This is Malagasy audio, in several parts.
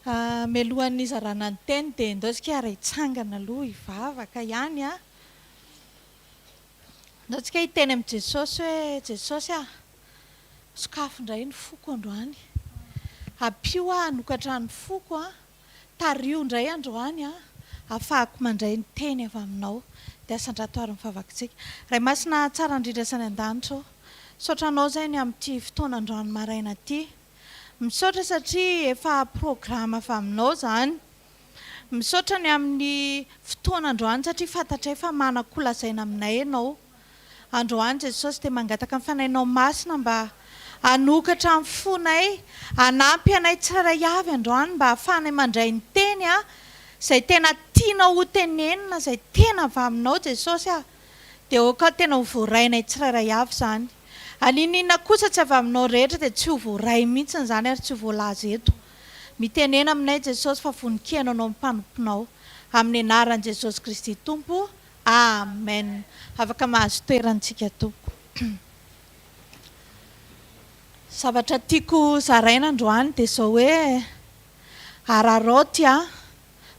Mialohan'ny hizarana ny teny dia ndao isika hiara hitsangana aloha hivavaka ihany an. Ndao tsika hiteny amin'i Jesosy hoe, Jesosy ah, sokafy indray ny foko androany. Ampio aho hanokatra ny foko an, tariho indray androany an, ahafahako mandray ny teny avy aminao. Dia asandrato ary ny vavakitsika. Ray Masina tsara indrindra sy any an-danitra ô, misaotra anao izay ny amin'ity fotoana androany maraina ity. Misaotra satria efa programa avy aminao izany. Misaotra ny amin'ny fotoana androany satria fantatray fa manan-ko lazaina aminay Ianao. Androany Jesosy dia mangataka ny Fanahinao Masina mba hanokatra ny fonay, hanampy anay tsirairay avy androany mba hahafahanay mandray ny Teny izay tena tianao ho tenenina, izay tena avy aminao Jesosy a! Dia aoka tena ho voarainay tsirairay avy izany. An'inon'inona kosa tsy avy aminao rehetra dia tsy ho voaray mihitsy izany ary tsy ho voalaza eto. Mitenena aminay Jesosy fa vonon-keno anao ny mpanomponao. Amin'ny anaran'i Jesosy Kristy Tompo. Amen. Afaka mahazo toerana tsika tompoko. Zavatra tiako zaraina androany dia izao hoe araraoty a.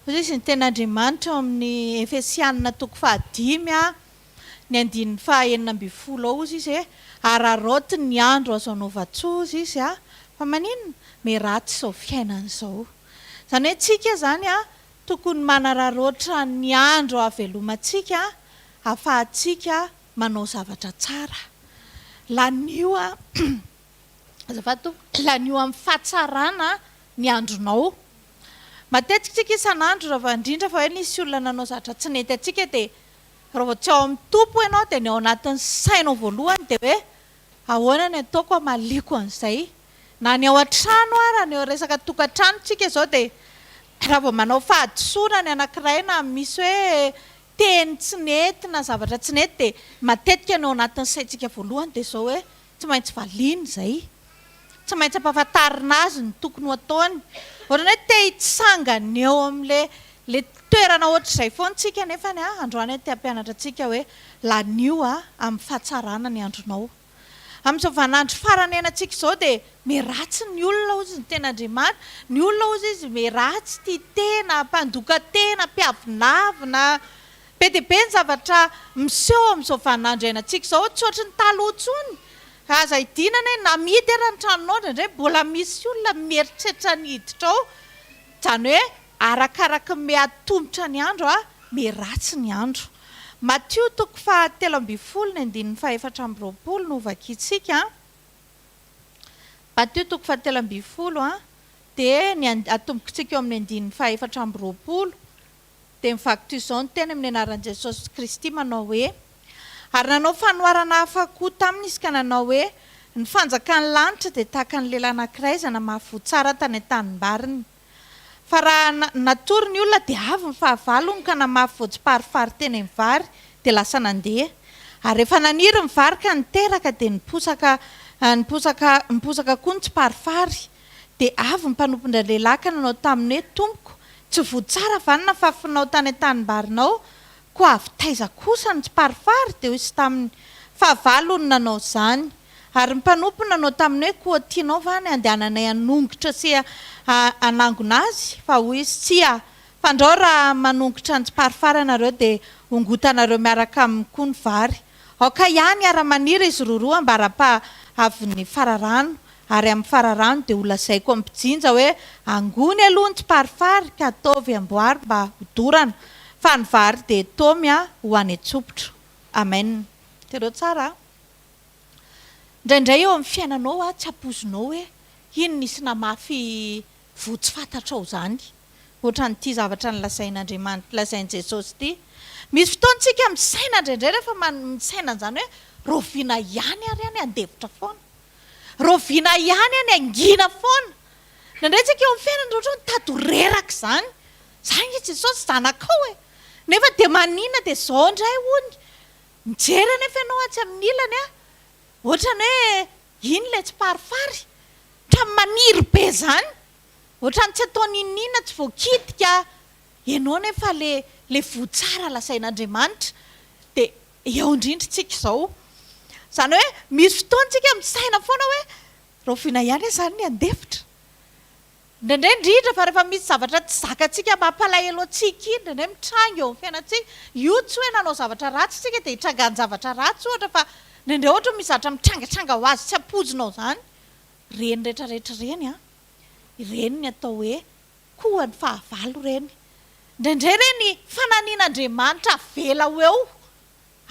Hoy izy ny tenin'Andriamanitra ao amin'ny Efesianina toko fahadimy a, ny andininy faha 16 ao hozy izy hoe araraoty ny andro azo anaovan-tsoa hozy izy a, fa maninona? Me ratsy izao fiainana izao. Izany hoe tsika izany a, tokony manararaotra ny andro ahavelomantsika ahafahantsika manao zavatra tsara. Lanio a, azafady tompoko, lanio amin'ny fahatsarana ny andronao. Matetika tsika isan'andro raha vao indrindra fa hoe nisy olona nanao zavatra tsy nety antsika dia Raha vao tsy ao amin'ny Tompo ianao dia ny ao anatin'ny sainao voalohany dia hoe ahoana ny ataoko hamaliako an'izay. Na ny ao an-trano ara, ny resaka tokantrano tsika izao dia raha vao manao fahadisoana ny anankiray na misy hoe teny tsy nety na zavatra tsy nety dia matetika ny ao anatin'ny saintsika voalohany dia izao hoe tsy maintsy valiana izay. Tsy maintsy ampahafantarina azy ny tokony ho ataony. Ohatran'ny hoe te hitsangana eo amin'ilay ilay toerana ohatr'izay foana isika nefany androany aho te hampianatra antsika hoe lanio amin'ny fahatsarana ny andronao. Amin'izao vaninandro farany iainantsika izao dia miharatsy ny olona hozy ny tenin'Andriamanitra. Ny olona hozy izy miharatsy, tia tena, mpandoka tena, mpiavonavona. Be dia be ny zavatra miseho amin'izao vaninandro iainantsika izao, tsy ohatry ny taloha intsony. Aza idinana e, namidy ara ny tranonao indraindray mbola misy olona mieritreritra ny hiditra ao, izany hoe arakaraky ny miha-atomotra ny andro miha-ratsy ny andro. Matio toko faha 13 ny andininy faha 24 no hovakintsika. Matio toko faha 13 dia ny atombokintsika eo amin'ny andininy faha 24. Dia mivaky toy izao ny teny amin'ny anaran'i Jesosy Kristy manao hoe, Ary nanao fanoharana hafa koa taminy izy ka nanao hoe, Ny fanjakan'ny lanitra dia tahaka ny lehilahy anankiray izay namafy voa tsara tany an-tanimbariny. Fa raha natory ny olona dia avy ny fahavalony ka namafy voatsiparifary teny amin'ny vary dia lasa nandeha. Ary rehefa naniry ny vary ka niteraka dia niposaka niposaka niposaka koa ny tsiparifary. Dia avy ny mpanompon-dralehilahy ka nanao taminy hoe, Tompoko, tsy voa tsara va ny nafafinao tany an-tanimbarinao? Koa avy taiza kosa ny tsiparifary? Dia hoy izy taminy, Fahavalo no nanao izany. Ary ny mpanompo nanao taminy hoe, Koa tianao va ny handehananay hanongotra sy hanangona azy? Fa hoy izy, Tsia, fandrao raha manongotra ny tsiparifary ianareo, dia hongotanareo miaraka aminy koa ny vary. Aoka ihany hiara-maniry izy roroa ambara-pahavin'ny fararano. Ary amin'ny fararano dia holazaiko amin'ny mpijinja hoe, Angony aloha ny tsiparifary ka ataovy amboary mba hodorana, fa ny vary dia taomy ho any an-tsopitra. Amen. Jereo tsara a! Indraindray eo amin'ny fiainanao a, tsy ampoizinao hoe iny nisy namafy voa tsy fantatrao izany. Ohatran'ity zavatra nolazain'Andriamanitra, lazain'i Jesosy ity. Misy fotoana isika misaina indraindray rehefa misaina an'izany hoe, rahoviana ihany ary aho ny handefitra foana? Rahoviana ihany any hangina foana. Indraindray tsika eo amin'ny fiainana ohatra hoe mitady ho reraka izany. Za ange Jesosy zanakao e! Nefa dia manina dia izao indray hono. Mijery anefa ianao atsy amin'ny ilany an, ohatrany hoe iny ilay tsiparifary, ohatran'ny maniry be izany. Ohatran'ny tsy atao n'inon'inona, tsy voakitika. Ianao anefa ilay ilay voa tsara lazain'Andriamanitra. Dia Eo indrindra tsika izao. Izany hoe misy fotoana tsika misaina foana hoe rahoviana ihany aho izany ny handefitra? Indraindray indrindra fa rehefa misy zavatra tsy zakantsika mampalahelo antsika iny, indraindray mitranga eo amin'ny fiainantsika, io tsy hoe nanao zavatra ratsy isika dia hitrangan-javatra ratsy ohatra fa indraindray ohatra misy zavatra mitrangatranga ho azy tsy ampoizinao izany, ireny rehetra rehetra ireny an, ireny ny atao hoe koa ny fahavalo ireny. Indraindray ireny fananian'Andriamanitra avela ho eo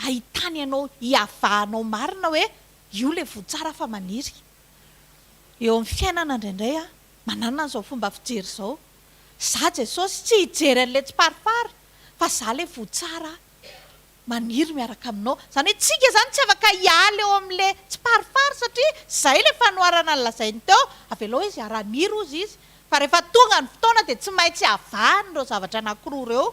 ahitany anao, hiavahanao marina hoe io ilay voa tsara fa maniry. Eo amin'ny fiainana indraindray aho manana an'izao fomba fijery izao, Za Jesosy tsy hijery an'ilay tsiparifary fa za ilay voa tsara maniry miaraka aminao. Izany hoe tsika izany tsy afaka hiala eo amin'ilay tsiparifary satria izay ilay fanoharana nolazainy teo, avelao izy hiara-haniry hozy izy fa rehefa tonga ny fotoana dia tsy maintsy avahany ireo zavatra anankiroa ireo.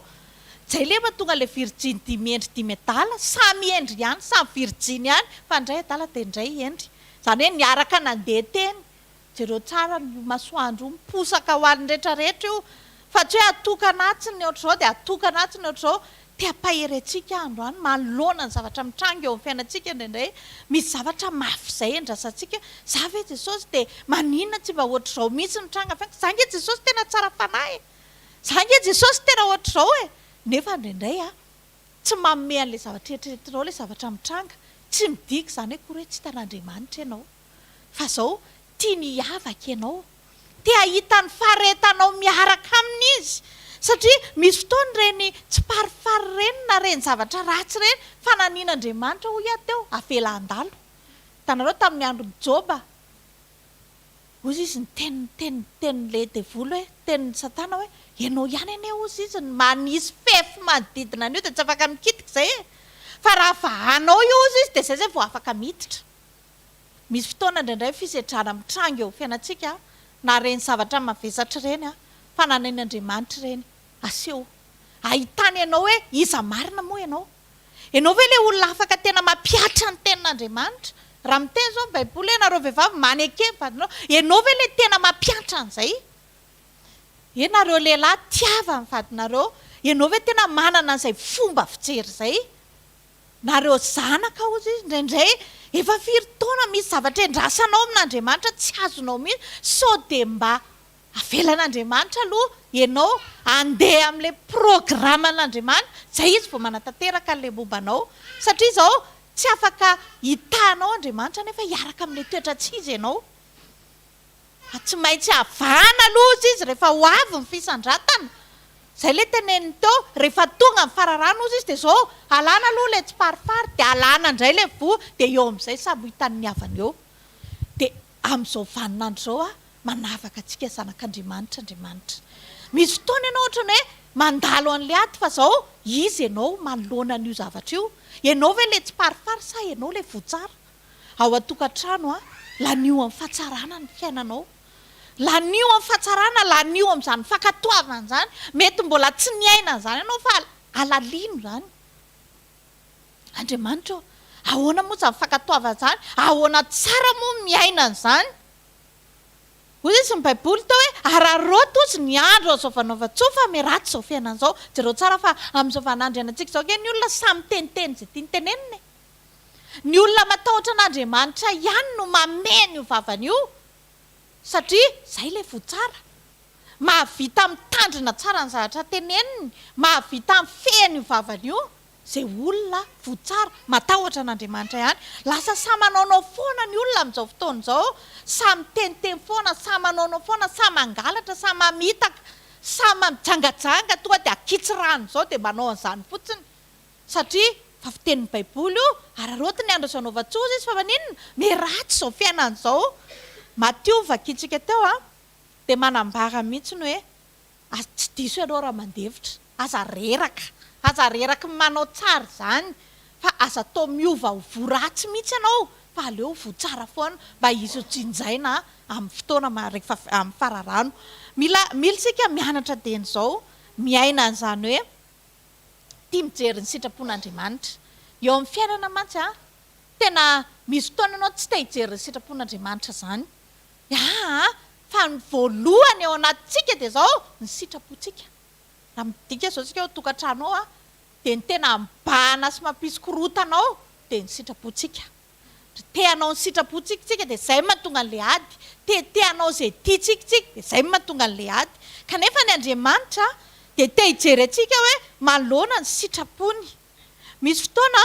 Izay ilay mahatonga ilay virjiny dimy hendry dimy adala, samy hendry ihany, samy virjiny ihany fa ny iray adala dia ny iray hendry. Izany hoe niaraka nandeha teny. Jereo tsara io masoandro io, miposaka ho an'ny rehetra rehetra io, fa tsy hoe atokana atsy ny ohatr'izao dia atokana atsy ny ohatr'izao. Te hampahery antsika aho androany manoloana ny zavatra mitranga eo amin'ny fiainantsika indraindray. Misy zavatra mafy izay endrasantsika. Za ve Jesosy dia maninona tsy mba ohatr'izao mihitsy no mitranga amin'ny fiainako? Za ange Jesosy tena tsara fanahy e! Za ange Jesosy tena ohatr'izao e! Nefa indraindray a, Tsy manome an'ilay zavatra eritreretinao ilay zavatra mitranga. Tsy midika izany akory hoe tsy hitan'Andriamanitra ianao. Fa izao, tiany hiavaka ianao. Te hahita ny faharetanao miaraka aminy Izy. Satria misy fotoana ireny tsiparifary ireny na ireny zavatra ratsy ireny, fananian'Andriamanitra hoy aho teo, avela handalo. Hitanareo tamin'ny andron'i Joba, Hozy izy niteny niteny nitenin'ilay devoly hoe, tenin'i satana hoe, ianao ihany anie hozy izy no manisy fefy manodidina an'io dia tsy afaka mikitika izay e! Fa raha vahanao io hozy izy dia izay izay vao afaka miditra. Misy fotoana indraindray fisedrana mitranga eo fiainantsika na ireny zavatra mavesatra ireny, fananain'Andriamanitra ireny, aseho ahitany anao hoe iza marina moa ianao. Ianao ve ilay olona afaka tena mampihatra ny tenin'Andriamanitra? Raha miteny izao ny Baiboly hoe ianareo vehivavy maneke ny vadinareo, ianao ve ilay tena mampihatra an'izay? Ianareo lehilahy tiava ny vadinareo, ianao ve tena manana an'izay fomba fijery izay? Nareo zanaka hozy izy indraindray efa firy taona misy zavatra endrasanao amin'Andriamanitra tsy azonao mihitsy, sao dia mba Avelan'Andriamanitra aloha ianao handeha amin'ilay programan'Andriamanitra, izay izy vao manatanteraka an'ilay momba anao. Satria izao, tsy afaka hitaha anao Andriamanitra nefa hiaraka amin'ilay toetra tsy izy ianao. Fa tsy maintsy avahana aloha hozy izy rehefa ho avy ny fisandratana. Izay ilay teneniny teo, rehefa tonga ny fararano hozy izy dia izao, alana aloha ilay tsiparifary, dia alana indray ilay voa, dia eo amin'izay samy ho hitan'ny havany eo. Dia amin'izao vaninandro izao aho, Manavaka antsika zanak'Andriamanitra Andriamanitra. Misy fotoana ianao ohatran'ny hoe mandalo an'ilay ady fa izao iza ianao manoloana an'io zavatra io? Ianao ve ilay tsiparifary sa ianao ilay voa tsara? Ao an-tokantrano an, lanio amin'ny fahatsarana ny fiainanao. Lanio amin'ny fahatsarana, lanio amin'izany fankatoavana izany. Mety mbola tsy niaina an'izany ianao fa alalino izany. Andriamanitra ô, ahoana moa izany fankatoavana izany? Ahoana tsara moa ny miaina an'izany? Hoy izy ny baiboly teo hoe araraoty hozy ny andro azo fanaovan-tsoa fa miharatsy izao fiainana izao. Jereo tsara fa amin'izao vaninandro iainantsika izao ange ny olona samy miteniteny izay tiany tenenina e. Ny olona matahotra an'Andriamanitra ihany no mameno io vavany io satria izay ilay voa tsara. Mahavita mitandrina tsara ny zavatra teneniny, mahavita mifehy an'io vavany io. Izay olona voa tsara, matahotra an'Andriamanitra ihany. Lasa samy manaonao foana ny olona amin'izao fotoana izao, samy miteniteny foana, samy manaonao foana, samy mangalatra, samy mamitaka, samy mijangajanga, tonga dia akitsy rano izao dia manao an'izany fotsiny. Satria fa fitenin'ny Baiboly io, araraoty ny andro azo anaovan-tsoa hozy izy fa maninona? Miharatsy izao fiainana izao. Matio novakintsika teo dia manambara mihitsy ny hoe Aza tsy diso ianao raha mandefitra. Aza reraka. Aza reraky ny manao tsara izany fa aza atao miova ho voa ratsy mihitsy ianao fa aleo ho voa tsara foana mba hisy ho jinjaina amin'ny fotoana ma rehefa amin'ny fararano. Mila mila isika mianatra dieny izao miaina an'izany hoe tia mijery ny sitrapon'Andriamanitra. Eo amin'ny fiainana mantsy an, tena misy fotoana ianao tsy te hijery ny sitrapon'Andriamanitra izany. Aa fa ny voalohany ao anatintsika dia izao, ny sitrapontsika. Raha midika izao isika ao an-tokantrano ao dia ny tena mibahana sy mampisy korontana ao dia ny sitrapontsika. Te hanao ny sitrapontsika isika dia izay no mahatonga an'ilay ady. Te te hanao izay tiantsika isika dia izay no mahatonga an'ilay ady. Kanefa ny Andriamanitra dia te hijery antsika hoe manoloana ny sitrapony. Misy fotoana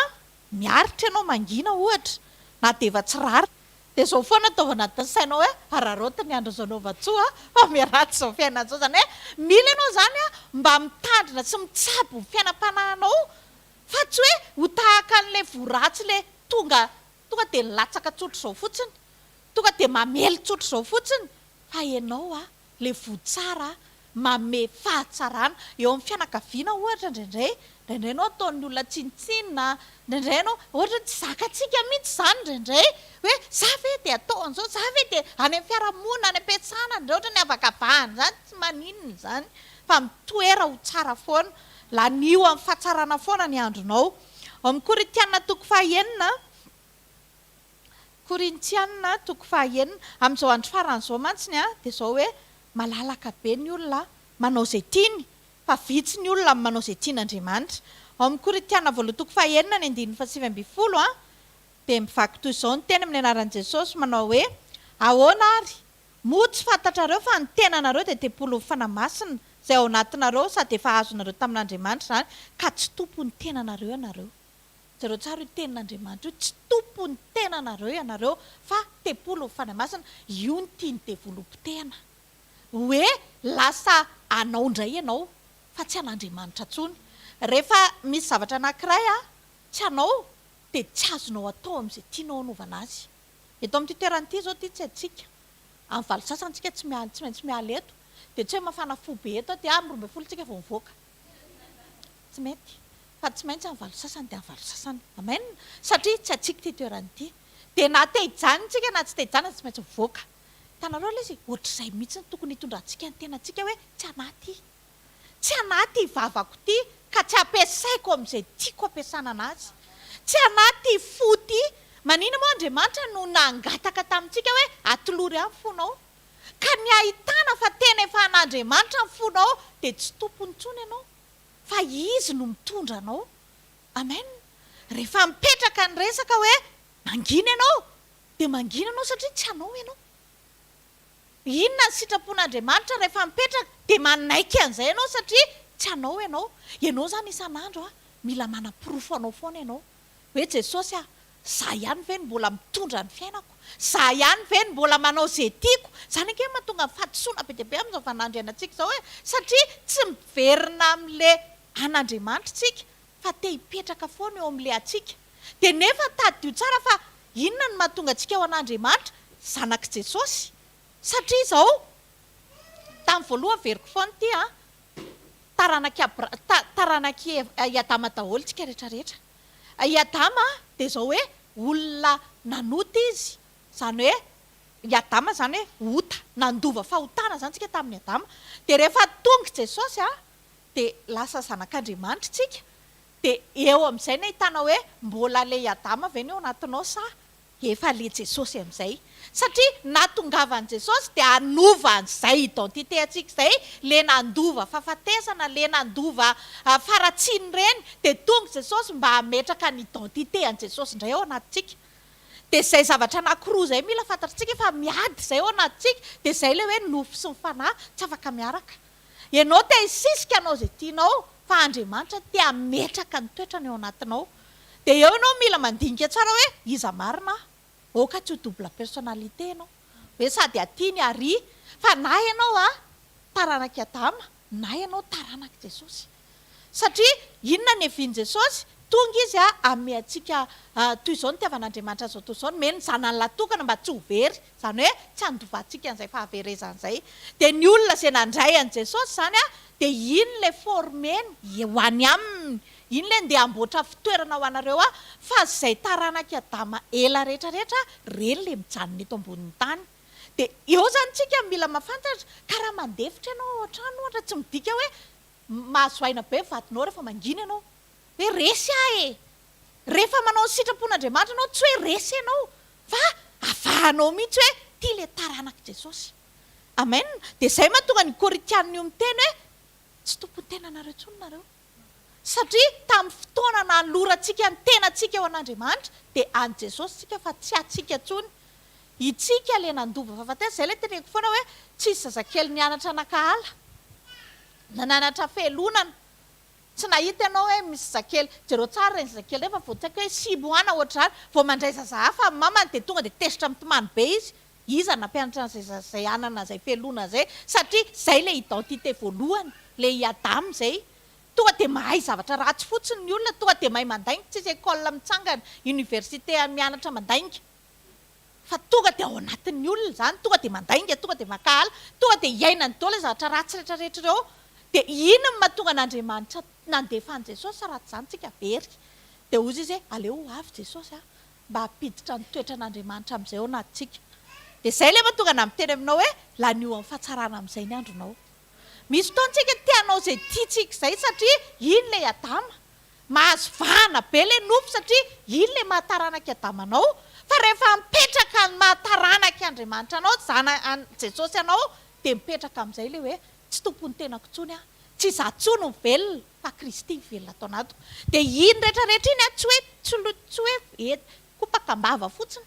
miaritra ianao mangina ohatra na dia efa tsy rariny. Dia izao foana ataovy anatin'ny sainao hoe araraoty ny andro izao anaovan-tsoa fa miharatsy izao fiainana izao. Izany hoe mila ianao izany mba mitandrina sy mitsabo ny fiainam-panahinao Fa tsy hoe ho tahaka an'ilay voa ratsy ilay tonga tonga dia nilatsaka tsotr'izao fotsiny, tonga dia mamely tsotr'izao fotsiny, fa ianao a, ilay voa tsara manome fahatsarana. Eo amin'ny fianakaviana ohatra indraindray, indraindray ianao ataon'ny olona tsinontsinona, indraindray ianao ohatra hoe tsy zakantsika mihitsy izany indraindray, hoe za ve dia atao an'izao, za ve dia any amin'ny fiarahamonina, any am-piasana, indraindray ohatra ny havakavahana izany, tsy maninona izany fa mitoera ho tsara foana. Lanio amin'ny fahatsarana foana ny andronao. Ao amin'ny Korintiana toko fahaenina, Korintiana toko fahaenina, amin'izao andro farany izao mantsiny dia izao hoe malalaka be ny olona manao izay tiany, fa vitsy ny olona manao izay tian'Andriamanitra. Ao amin'ny Korintiana voalohany toko fahaenina ny andininy fahasivy ambin'ny folo dia mivaky toy izao ny teny amin'ny anaran'i Jesosy manao hoe, Ahoana ary? Moa tsy fantatrareo fa ny tenanareo dia tempolin'ny Fanahy Masina, izay ao anatinareo, sady efa azonareo tamin'Andriamanitra izany, ka tsy tompon'ny tenanareo ianareo. Jereo tsara io tenin'Andriamanitra io, tsy tompon'ny tenanareo ianareo, fa tempolin'ny Fanahy Masina. Io no tian'ny devoly hopotehina. Hoe lasa anao indray ianao, fa tsy an'Andriamanitra intsony. Rehefa misy zavatra anankiray tsy anao, dia tsy azonao atao amin'izay tianao hanaovana azy. Eto amin'ity toerana ity izao ity tsy antsika. Amin'ny valo sasany tsika tsy miala, tsy maintsy miala eto. Dia tsy hoe mafana fo be eto dia amin'ny 12 tsika vao mivoaka. Tsy mety. Fa tsy maintsy amin'ny valo sasany dia amin'ny valo sasany. Amen. Satria tsy antsika ity toerana ity. Dia na te hijanona tsika na tsy te hijanona dia tsy maintsy mivoaka. Hitanareo ilay izy? Ohatr'izay mihitsy no tokony hitondrantsika ny tenantsika hoe tsy anaty. Tsy anaty vavako ity ka tsy ampiasaiko amin'izay tiako ampiasana anazy. Tsy anaty fo ity. Maninona moa Andriamanitra no nangataka tamintsika hoe atolory ahy ny fonao? Ka ny ahitana fa tena efa an'Andriamanitra ny fonao dia tsy tompony intsony ianao fa Izy no mitondra anao. Amen. Rehefa mipetraka ny resaka hoe mangina ianao dia mangina ianao satria tsy anao ianao. Inona ny sitrapon'Andriamanitra rehefa mipetraka dia manaiky an'izay ianao satria tsy anao ianao. Ianao izany isan'andro mila manaporofo anao foana ianao hoe Jesosy ah, za ihany ve no mbola mitondra ny fiainako? Za ihany ve no mbola manao izay tiako? Izany ange no mahatonga ny fahadisoana be dia be amin'izao vaninandro iainantsika izao e! Satria tsy miverina amin'ilay an'Andriamanitra isika fa te hipetraka foana eo amin'ilay antsika. Dia nefa tadidio tsara fa inona no mahatonga antsika ho an'Andriamanitra? Zanak'i Jesosy. Satria izao, tamin'ny voalohany averiko foana ity an, taranak'i Abra, ta, taranak'i Eva, i Adama daholo isika rehetra rehetra. I Adama dia izao hoe olona nanota izy, izany hoe i Adama izany hoe ota, nandova fahotana izany isika tamin'i Adama. Dia rehefa tonga i Jesosy an, dia lasa zanak'Andriamanitra isika. Dia eo amin'izay no ahitana hoe mbola ilay Adama ve ny ao anatinao sa efa le Jesosy amin'izay. Satria nahatongavan'i Jesosy dia hanova an'izay identité antsika izay, le nandova fahafatesana, le nandova faharatsiana ireny, dia tonga Jesosy mba hametraka ny identité an'i Jesosy indray ao anatintsika. Dia izay zavatra anankiroa izay mila fantatritsika fa miady izay ao anatintsika, dia izay ilay hoe nofo sy ny fanahy tsy afaka miaraka. Ianao te hisisika hanao izay tianao fa Andriamanitra te hametraka ny toetrany ao anatinao. Dia eo ianao mila mandinika tsara hoe iza marina aho? Aoka tsy ho double personnalité ianao. Hoe sady aty ny ary. Fa na ianao a taranak'i Adama na ianao taranak'i Jesosy. Satria inona ny hevian'i Jesosy? Tonga Izy hanome antsika toy izao nitiavan'Andriamanitra an'izao tontolo izao, nomeny ny Zanany lahy-tokana mba tsy ho very, izany hoe tsy handovantsika an'izay fahaverezana izay. Dia ny olona izay nandray an'i Jesosy izany dia iny ilay former-ny ho any aminy, iny ilay ndeha hamboatra fitoerana ho anareo aho, fa izay taranak'i Adama ela rehetra rehetra, ireny ilay mijanona eto ambonin'ny tany. Dia eo izany tsika mila mahafantatra, ka raha mandefitra ianao ao an-trano ohatra, tsy midika hoe mahazo aina be ny vadinao rehefa mangina ianao. Hoe resy aho e! Rehefa manao ny sitrapon'Andriamanitra ianao, tsy hoe resy ianao, fa avahanao mihitsy hoe ity ilay taranak'i Jesosy. Amen! Dia izay mahatonga ny Korintianina io miteny hoe tsy tompon'ny tenanareo intsony nareo. Satria tamin'ny fotoana nanolorantsika ny tenantsika ho an'Andriamanitra dia an'i Jesosy isika fa tsy antsika intsony. Itsika ilay nandova fahafatesana, izay ilay teneniko foana hoe tsisy zazakely nianatra nankahala na nanatra fialonana. Tsy nahita ianao hoe misy zazakely, jereo tsara ireny zazakely ireny fa vao tsy haiko hoe six mois na ohatr'izany vao mandray zaza hafa amin'ny mamany dia tonga dia tezitra mitomany be izy. Iza no nampianatra an'izay zaza izay hanana an'izay fialonana izay satria izay ilay identité voalohany, ilay i Adama izay. Tonga dia mahay zavatra ratsy fotsiny ny olona, tonga dia mahay mandainga, tsisy école mitsangana, université mianatra mandainga. Fa tonga dia ao anatin'ny olona izany, tonga dia mandainga, tonga dia mankahala, tonga dia iainany daholo ilay zavatra ratsy rehetra rehetra ireo. Dia iny no mahatonga an'Andriamanitra nandefa an'i Jesosy, raha tsy izany tsika very. Dia hozy izy hoe aleo ho avy Jesosy a, mba hampiditra ny toetran'Andriamanitra amin'izay ao anatintsika. Dia izay ilay mahatonga anà miteny aminao hoe lanio amin'ny fahatsarana amin'izay ny andronao. Misy fotoana tsika te hanao izay tiantsika izay satria iny ilay Adama. Mahazo vahana be ilay nofo satria iny ilay maha taranak'i Adama anao. Fa rehefa mipetraka ny maha taranak'i Andriamanitra anao, zana an'i Jesosy anao, dia mipetraka amin'izay ilay hoe tsy tompon'ny tenako intsony aho, tsy izaho intsony no velona fa Kristy mivelona ato anatiko. Dia iny rehetra rehetra iny an, tsy hoe tsy hoe kopaka am-bava fotsiny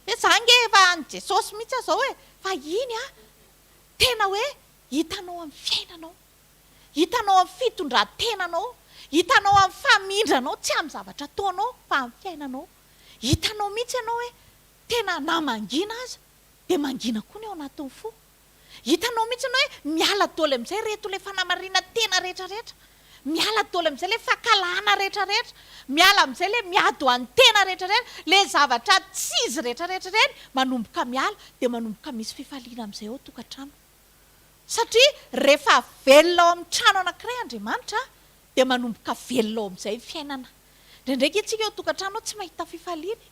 hoe za ange efa an'i Jesosy mihitsy aho izao e, fa iny an, Tena hoe hitanao amin'ny fiainanao, hitanao amin'ny fitondran-tenanao, hitanao amin'ny famindranao, tsy amin'ny zavatra ataonao fa amin'ny fiainanao. Hitanao mihitsy ianao hoe tena na mangina aza dia mangina koa ny ao anatin'ny fo. Hitanao mihitsy ianao hoe miala daholo amin'izay ireto ilay fanamarinan-tena rehetra rehetra. Miala daholo amin'izay ilay fankahalana rehetra rehetra, miala amin'izay ilay miady ho an'ny tena rehetra rehetra, ilay zavatra tsy izy rehetra rehetra ireny, manomboka miala, dia manomboka misy fifaliana amin'izay ao an-tokantrano. Satria rehefa velona ao amin'ny trano anankiray Andriamanitra, dia manomboka velona ao amin'izay ny fiainana. Indraindray ange isika ao an-tokantrano ao tsy mahita fifaliana e.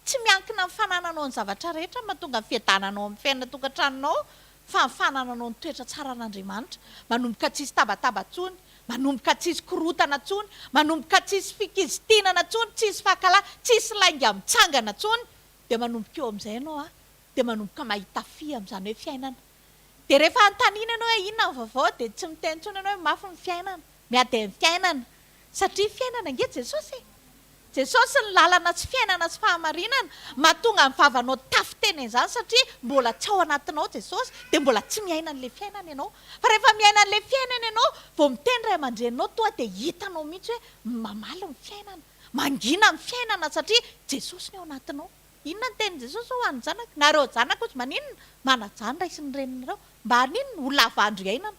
Tsy miankina amin'ny fanananao ny zavatra rehetra no mahatonga ny fiadananao amin'ny fiainana tokantranonao fa ny fanananao ny toetra tsaran'Andriamanitra. Manomboka tsisy tabataba intsony, manomboka tsisy korontana intsony, manomboka tsisy fikizitinana intsony, tsisy fankahalana, tsisy lainga mitsangana intsony, dia manomboka eo amin'izay ianao an, dia manomboka mahita fy amin'izany hoe fiainana. Dia rehefa anontaniana ianao hoe inona ny vaovao dia tsy miteny intsony ianao hoe mafy ny fiainana, miady amin'ny fiainana. Satria fiainana ange Jesosy e! Jesosy ny lalana sy fiainana sy fahamarinana, mahatonga ny vavanao tafiteny an'izany satria mbola tsy ao anatinao Jesosy dia mbola tsy miaina an'ilay fiainana ianao. Fa rehefa miaina an'ilay fiainana ianao vao miteny ray aman-dreninao toa dia hitanao mihitsy hoe mamaly ny fiainana, mangina ny fiainana satria Jesosy ny ao anatinao. Inona ny tenin'i Jesosy ho an'ny zanaka? Nareo zanaka ozy maninona? Manajà ny ray sy ny reninareo. Mba haninona? Ho lava andro iainana.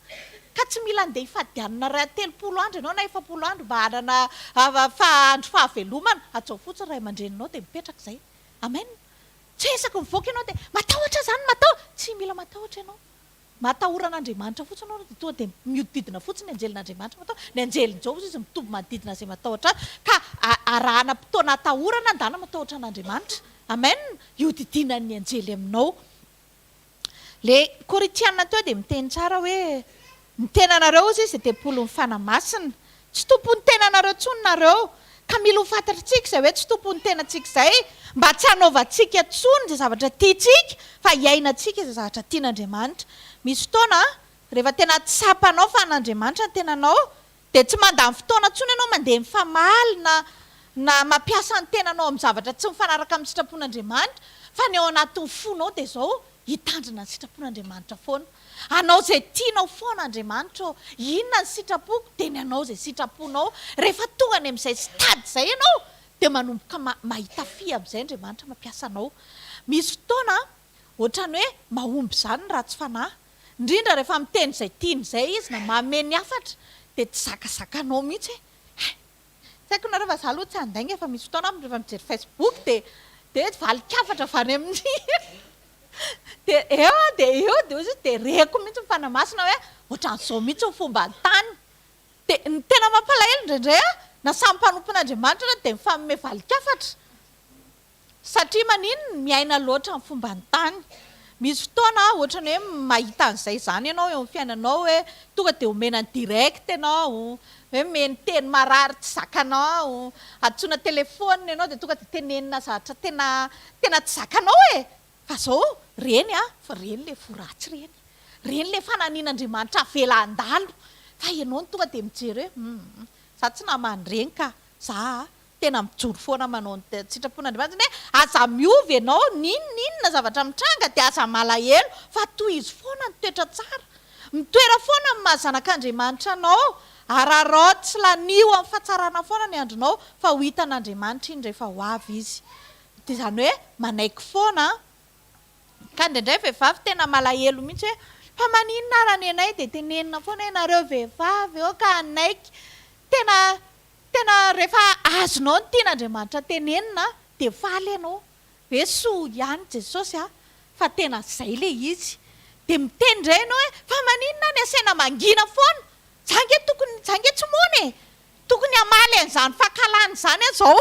Ka tsy mila andeha hifady hanina raha 30 andro ianao na 40 andro mba hanana andro fahavelomana. Hajao fotsiny ray aman-dreninao dia mipetraka izay. Amen. Tsy hoe isaky mivoaka ianao dia matahotra aho izany, matahotra. Tsy mila matahotra ianao. Matahora an'Andriamanitra fotsiny ianao dia tonga dia mihodidina fotsiny ny anjelin'Andriamanitra matahotra. Ny anjelin'i Jehovah izy mitovy manodidina izay matahotra azy. Ka arahana fotoana atahorana andana matahotra an'Andriamanitra. Amen. Ihodidinan'ny anjely aminao. Le Korintiana teo dia miteny tsara hoe ny tenanareo hozy izy dia tempolin'ny Fanahy Masina. Tsy tompon'ny tenanareo intsony nareo. Ka mila ho fantatritsika izay hoe tsy tompon'ny tenantsika izay mba tsy hanaovantsika intsony izay zavatra tiantsika fa hiainantsika izay zavatra tian'Andriamanitra. Misy fotoana rehefa tena tsapanao fa an'Andriamanitra ny tenanao dia tsy mandany fotoana intsony ianao mandeha mifamaly na na mampiasa ny tenanao amin'ny zavatra tsy mifanaraka amin'ny sitrapon'Andriamanitra fa ny ao anatin'ny fonao dia izao hitandrina ny sitrapon'Andriamanitra foana. Hanao izay tianao foana Andriamanitra ô. Inona ny sitrapoko? Dia ny hanao izay sitraponao. Rehefa tonga any amin'izay stade izay ianao dia manomboka mahita fy amin'izay Andriamanitra mampiasa anao. Misy fotoana ohatran'ny hoe mahomby izany ny ratsy fanahy. Indrindra rehefa miteny izay tiany izay izy na manome ny hafatra dia tsy zakazakanao mihitsy hoe hay tsy haiko nareo fa za aloha tsy handainga fa misy fotoana aho rehefa mijery facebook dia dia valin-kafatra avy any amin'ny dia eo aho dia eo dia hoy izy dia reko mihitsy ny Fanahy Masina hoe ohatran'izao mihitsy ny fomba tany dia ny tena mampalahelo indraindray aho na samy mpanompon'Andriamanitra ary dia mifanome valin-kafatra Satria maninona? Miaina loatra ny fomban'ny tany. Misy fotoana ohatran'ny hoe mahita an'izay izany ianao eo amin'ny fiainanao hoe tonga dia omena ny direct ianao, hoe omeny teny marary tsy zakanao, antsoina telephone ianao dia tonga dia tenenina zavatra tena tena tsy zakanao e! Fa izao, ireny an, fa ireny ilay fo ratsy ireny. Ireny ilay fananian'Andriamanitra avela handalo. Fa ianao no tonga dia mijery hoe hum. Za tsy naman'ireny ka. Za a, tena mijoro foana manao ny sitrapon'Andriamanitra. Izany hoe aza miova ianao, n'inon'inona zavatra mitranga dia aza malahelo fa tohizo foana ny toetra tsara. Mitoera foana amin'ny maha zanak'Andriamanitra anao. Araraoty sy lanio amin'ny fahatsarana foana ny andronao fa ho hitan'Andriamanitra iny rehefa ho avy Izy. Dia izany hoe manaiky foana an. Ka indraindray vehivavy tena malahelo mihitsy hoe fa maninona ara ny anay dia tenenina foana hoe nareo vehivavy aoka hanaiky. Tena tena rehefa azonao ny tian'Andriamanitra tenenina dia faly ianao hoe soa ihany Jesosy a, fa tena zay le izy. Dia miteny indray ianao hoe fa maninona ny asaina mangina foana? Za nge tokony za nge tsy moana e! Tokony hamaly an'izany fankahalana izany aho izao.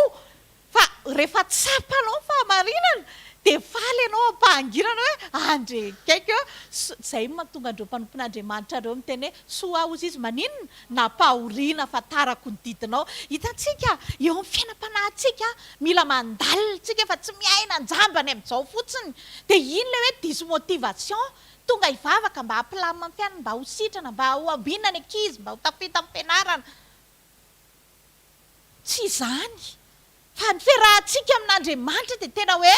Fa rehefa tsapanao ny fahamarinana dia faly ianao am-pahanginana hoe andre akaiky eo, izay no mahatonga an'ireo mpanompon'Andriamanitra ireo miteny hoe soa aho hozy izy maninona? Nampahoriana fa tarako ny didinao. Hitantsika eo amin'ny fiainam-panahintsika mila mandalina isika fa tsy miaina an-jambany amin'izao fotsiny. Dia iny ilay hoe dismotivation, tonga hivavaka mba hampilamina ny fiainana, mba ho sitrana, mba ho ambinina ny ankizy, mba ho tafita amin'ny fianarana. Tsy izany, fa ny fiarahantsika amin'Andriamanitra dia tena hoe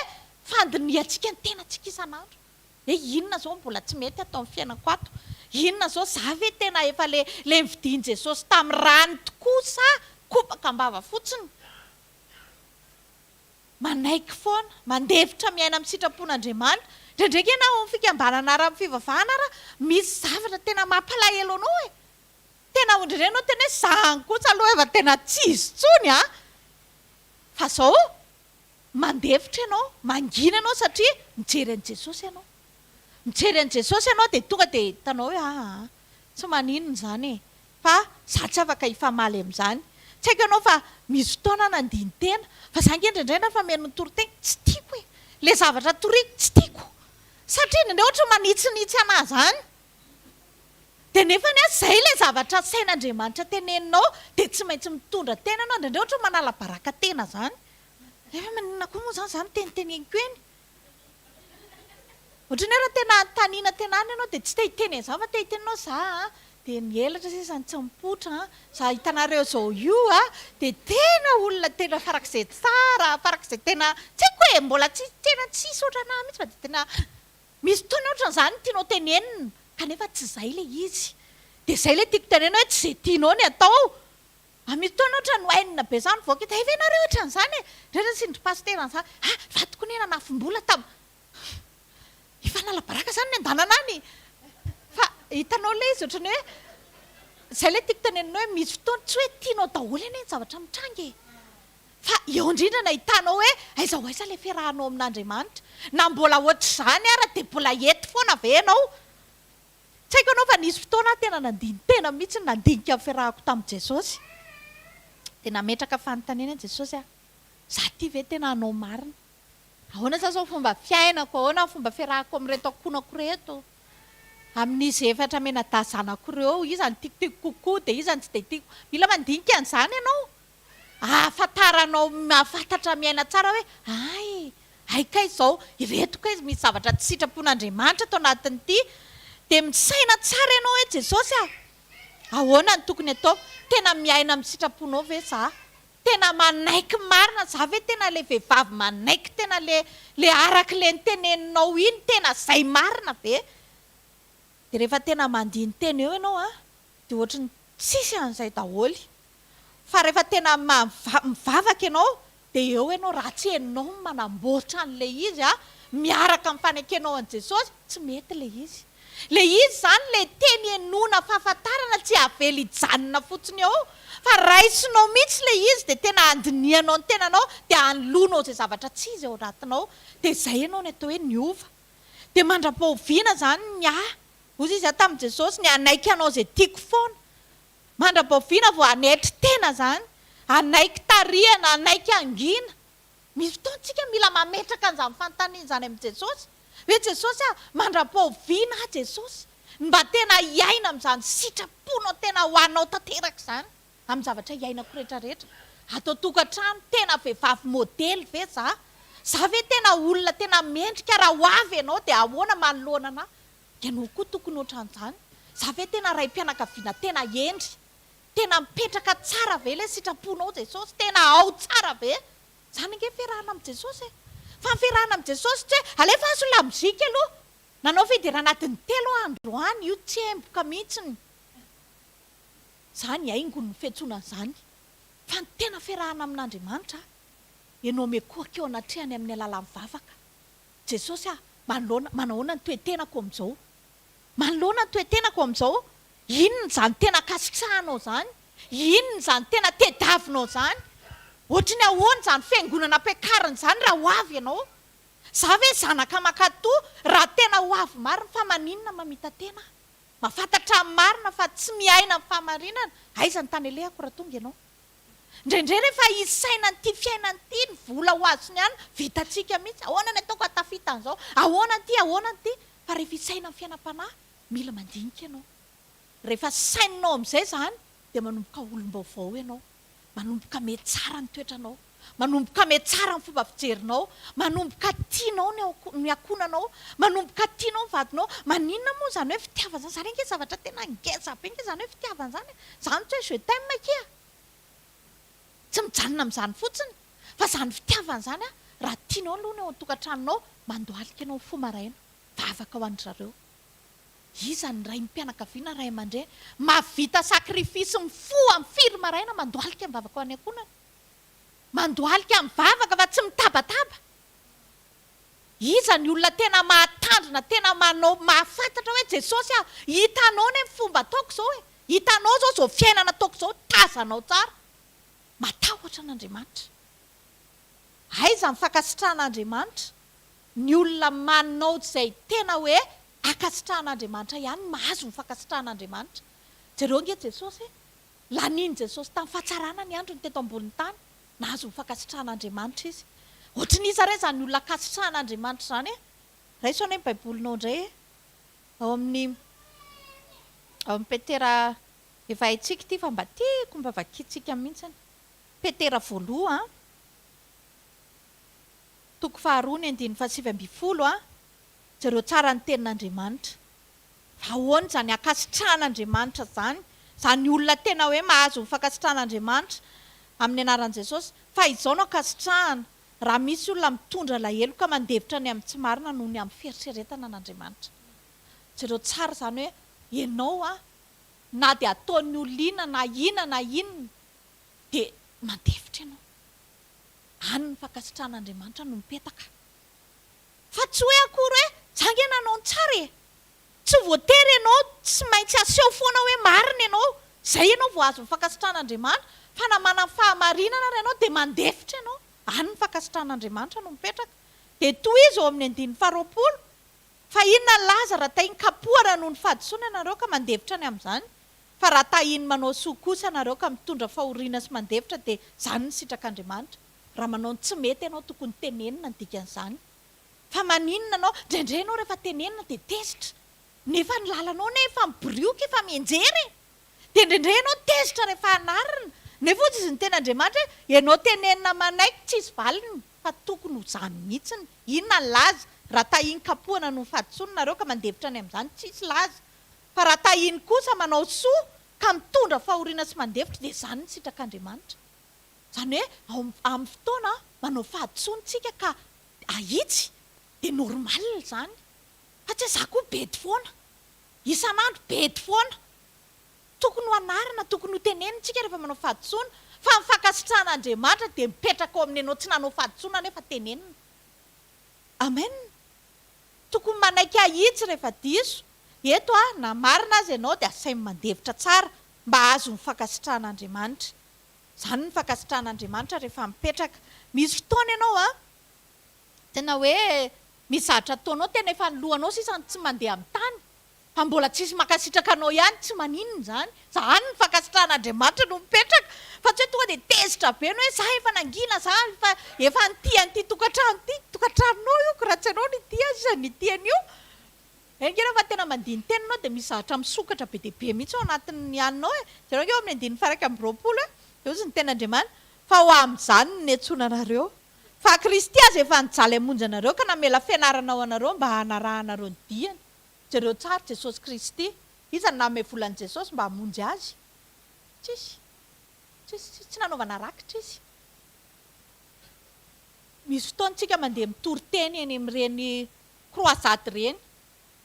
fandinihantsika ny tenantsika isan'andro. Hoe inona izao no mbola tsy mety ato amin'ny fiainako ato? Inona izao? Za ve tena efa le le nividian'i Jesosy tamin'ny rany tokoa sa kopaka am-bava fotsiny? Manaiky foana, mandefitra miaina amin'ny sitrapon'Andriamanitra. Indraindraiky ianao ao amin'ny fikambanana ara amin'ny fivavahana ara, misy zavatra tena mampalahelo anao e! Tena ondry ianao tena hoe zany kosa aloha efa tena tsy izy tsony a! Fa zao mandefitra ianao, mangina ianao satria mijery an'i Jesosy ianao. Mijery an'i Jesosy ianao dia tonga dia hitanao hoe aa tsy maninona izany e! Fa za tsy afaka hifamaly amin'izany. Tsy haiko ianao fa misy fotoana aho nandini-tena fa za ange indraindray na fa mihaino ny toriteny tsy tiako e! Ilay zavatra toriko tsy tiako satria indraindray ohatra manitsinitsy anah zany. Dia nefany an, izay ilay zavatra asain'Andriamanitra teneninao, dia tsy maintsy mitondra tena ianao, indraindray ohatra hoe manala baraka tena izany, nefa maninona koa moa izany izaho miteniteneniko eny? Ohatran'ny hoe raha tena anontaniana tena any ianao dia tsy te hiteny an'izany fa te hiteny ianao za an, dia ny elatra sisa no tsy mipoitra an, za hitanareo izao io an, dia tena olona tena farak'izay tsara, farak'izay tena, tsy haiko e, mbola tsy tena tsisy ohatran'ahy mihitsy fa dia tena Misy fotoana ohatran'izany ny tianao tenenina kanefa tsy izay ilay izy. Dia izay ilay tiako tenenina hoe tsy izay tianao ny atao. Fa misy fotoana ohatran'ny oainina be izany mivoaka eto, hay ve nareo ohatran'izany e! Indraindray asian-dry pasitera an'izany, ah vadiko anie nanafim-bola tam. Hifanala baraka izany ny andanana any! Fa hitanao ilay izy ohatran'ny hoe, izay ilay tiako tenenina hoe misy fotoana tsy hoe tianao daholo anie ny zavatra mitranga e! Fa eo indrindra no ahitanao hoe aiza ho aiza ilay fiarahanao amin'Andriamanitra. Na mbola ohatr'izany ara dia mbola eto foana ve ianao? Tsy haiko ianao fa nisy fotoana aho tena nandini-tena mihitsy nandinika ny fiarahako tamin'i Jesosy. Dia nametraka fanontaniana an'i Jesosy aho, Izaho ity ve tena hanao marina? Ahoana sa izao fomba fiainako? Ahoana ny fomba fiarahako amin'ireto ankohonako ireto? Amin'izy efatra mianadahy zanako ireo, iza no tiako tiako kokoa dia iza no tsy dia tiako? Mila mandinika an'izany ianao. Ahafantaranao mahafantatra miaina tsara hoe hay, hay kay izao, ireto kay misy zavatra tsy sitrapon'Andriamanitra ato anatin'ity, dia misaina tsara ianao hoe Jesosy a, ahoana no tokony ataoko? Tena miaina amin'ny sitraponao ve za? Tena manaiky marina za ve tena ilay vehivavy manaiky tena le le araka ilay noteneninao iny tena zay marina ve? Dia rehefa tena mandini-tena eo ianao an, dia ohatry ny tsisy an'izay daholo. Fa rehefa tena mivavaka ianao dia eo ianao, raha tsy ianao no manamboatra an'ilay izy miaraka amin'ny fanekenao an'i Jesosy, tsy mety ilay izy. Ilay izy izany ilay teny henoina fahafantarana tsy avela hijanona fotsiny eo fa raisinao mihitsy ilay izy dia tena andinihanao ny tenanao dia anoloanao izay zavatra tsy izy ao anatinao dia izay ianao ny atao hoe niova. Dia mandra-pahoviana izany ny ahy, hoy izy tamin'i Jesosy, ny hanaiky hanao izay tiako foana. Mandra-pahoviana vao hanetry tena izany, hanaiky tarihana, hanaiky hangina. Misy fotoana isika mila mametraka an'izany fanontaniana izany amin'i Jesosy, hoe Jesosy a, mandra-pahoviana aho Jesosy no mba tena hiaina amin'izany sitraponao tena ho anao tanteraka izany, amin'ny zavatra iainako rehetra rehetra, ato an-tokantrano, tena vehivavy modely ve za? Za ve tena olona tena mendrika raha ho avy ianao dia ahoana manoloana anah? Ianao koa tokony ohatran'izany. Za ve tena raim-pianakaviana tena hendry? Tena mipetraka tsara ve ilay sitraponao Jesosy? Tena ao tsara ve? Izany ange fiarahana amin'i Jesosy e! Fa ny fiarahana amin'i Jesosy tsy hoe alefaso ny lamozika aloha! Nanao fiderana adiny telo aho androany, io tsemboka mihitsiny. Izany haingony ny fiantsoana an'izany. Fa ny tena fiarahana amin'Andriamanitra, ianao mikohaka eo anatrehany amin'ny alalan'ny vavaka. Jesosy ah, manoloana, manahoana ny toe-tenako amin'izao? Manoloana ny toe-tenako amin'izao, inona izany tena ankasitrahanao izany? Inona izany tena tediavinao izany? Ohatry ny ahoana izany fiangonana ampiakarina izany raha ho avy ianao? Za ve zanaka mankatò raha tena ho avy marina fa maninona mamita-tena aho? Mahafantatra ny marina fa tsy miaina amin'ny fahamarinana, aiza ny tany alehako raha tonga ianao? Indraindray rehefa hisaina an'ity fiainana ity, ny vola ho azony any, vitantsika mihitsy, ahoana ny ataoko hahatafita an'izao, ahoana ity, ahoana ity, fa rehefa hisaina ny fiainam-panahy, mila mandinika ianao. Rehefa saininao amin'izay izany, dia manomboka olom-baovao ianao, manomboka mihatsara ny toetranao, manomboka mihatsara ny fomba fijerinao, manomboka tianao ny ny ankohonanao, manomboka tianao ny vadinao, maninona moa izany hoe fitiavana izany, izany ange zavatra tena ngeza be ange izany hoe fitiavana izany e, izany tsy hoe je t'aime akia, tsy mijanona amin'izany fotsiny, fa izany fitiavana izany an, raha tianao aloha ny ao an-tokantranonao, mandohalika ianao mifoha maraina, vavaka ho an-dry zareo. Iza ny raim-pianakaviana, ray aman-dreny, mahavita sacrifice mifoha amin'ny firy maraina mandohalika mivavaka ho an'ny ankohonana? Mandohalika mivavaka fa tsy mitabataba. Iza ny olona tena mahatandrina, tena manao, mahafantatra hoe Jesosy ah, hitanao anie ny fomba ataoko izao e, hitanao izao izao fiainana ataoko izao, tazanao tsara. Matahotra an'Andriamanitra. Aiza ny fankasitrahan'Andriamanitra? Ny olona manao izay tena hoe ankasitrahan'Andriamanitra ihany no mahazo ny fankasitrahan'Andriamanitra. Jereo ange Jesosy e! Lanian'i Jesosy tamin'ny fahatsarana ny androny teto ambonin'ny tany. Nahazo ny fankasitrahan'Andriamanitra izy. Ohatry ny iza re izany olona ankasitrahan'Andriamanitra izany e? Raiso anie ny Baibolinao indray e! Ao amin'ny ao amin'ny Petera efa haintsika ity fa mba tiako mba vakintsika mihitsiny. Petera voaloha toko faharoa ny andininy fahasivy ambinifolo a. Jereo tsara ny tenin'Andriamanitra. Fa ahoana izany ankasitrahan'Andriamanitra izany? Izany olona tena hoe mahazo ny fankasitrahan'Andriamanitra amin'ny anaran'i Jesosy. Fa izao no ankasitrahana, raha misy olona mitondra alahelo ka mandefitra ny amin'ny tsy marina noho ny amin'ny fieritreretana an'Andriamanitra. Jereo tsara izany hoe ianao an, na dia ataon'ny olona inona na inona na inona dia mandefitra ianao. Any ny fankasitrahan'Andriamanitra no mipetaka. Fa tsy hoe akory hoe za ange nanao ny tsara e! Tsy voatery ianao tsy maintsy aseho foana hoe marina ianao, zay ianao vao azo ny fankasitrahan'Andriamanitra, fa na manana fahamarinana ary ianao dia mandefitra ianao, any ny fankasitrahan'Andriamanitra no mipetraka. Dia tohizo ao amin'ny andininy faharoapolo, Fa inona ny laza raha tahin'ny kapohana noho ny fahadisoana ianareo ka mandefitra ny amin'izany? Fa raha tahin'ny manao soa kosa ianareo ka mitondra fahoriana sy mandefitra dia izany no sitrak'Andriamanitra. Raha manao ny tsy mety ianao tokony tenenina ny dikan'izany. Fa maninona anao, indraindray ianao rehefa tenenina dia tezitra. Nefa ny lalanao anie efa mibirioka, efa mianjera e! Dia indraindray ianao tezitra rehefa anarina. Nefa hozy izy niteny Andriamanitra hoe, ianao tenenina manaiky tsisy valiny fa tokony ho izany mihitsiny. Inona ny laza? Raha tahiany kapohana noho ny fahadisoany nareo ka mandefitra ny amin'izany, tsisy laza. Fa raha tahiany kosa manao soa ka mitondra fahoriana sy mandefitra dia izany ny sitrak'Andriamanitra. Izany hoe ao amin'ny fotoana manao fahadisoana isika ka ahitsy dia normal izany. Fa tsy hoe za koa bedy foana. Isan'andro bedy foana. Tokony ho anarina, tokony ho tenenina isika rehefa manao fahadisoana. Fa ny fankasitrahan'Andriamanitra dia mipetraka ao amin'ny ianao tsy nanao fahadisoana nefa tenenina. Amen. Tokony manaiky ahitsy rehefa diso. Eto a, na marina aza ianao dia asainy mandefitra tsara mba hahazo ny fankasitrahan'Andriamanitra. Izany ny fankasitrahan'Andriamanitra rehefa mipetraka. Misy fotoana ianao an, tena hoe misy zavatra ataonao tena efa ny lohanao sisa no tsy mandeha amin'ny tany, fa mbola tsisy mankasitraka anao ihany, tsy maninona izany. Izany ny fankasitrahan'Andriamanitra no mipetraka, fa tsy hoe tonga dia tezitra be ny hoe za efa nangina, za efa efa nitia an'ity tokantrano ity, tokantranonao io ko raha tsy ianao nitia azy iza nitia an'io? Enga ianao fa tena mandini-tena ianao dia misy zavatra misokatra be dia be mihitsy ao anatin'ny aninao e! Jereo ange eo amin'ny andininy faha-21 e! Dia hozy ny tenin'Andriamanitra, Fa ho amin'izany no niantsoana anareo. Fa Kristy aza efa nijaly hamonjy anareo ka namela fianarana ho anareo mba hanarahanareo ny diany. Jereo tsara Jesosy Kristy. Iza no nanome vola an'i Jesosy mba hamonjy azy? Tsisy. Tsisy, tsy nanaovana rakitra izy. Misy fotoana tsika mandeha mitory teny eny amin'ireny croisade ireny,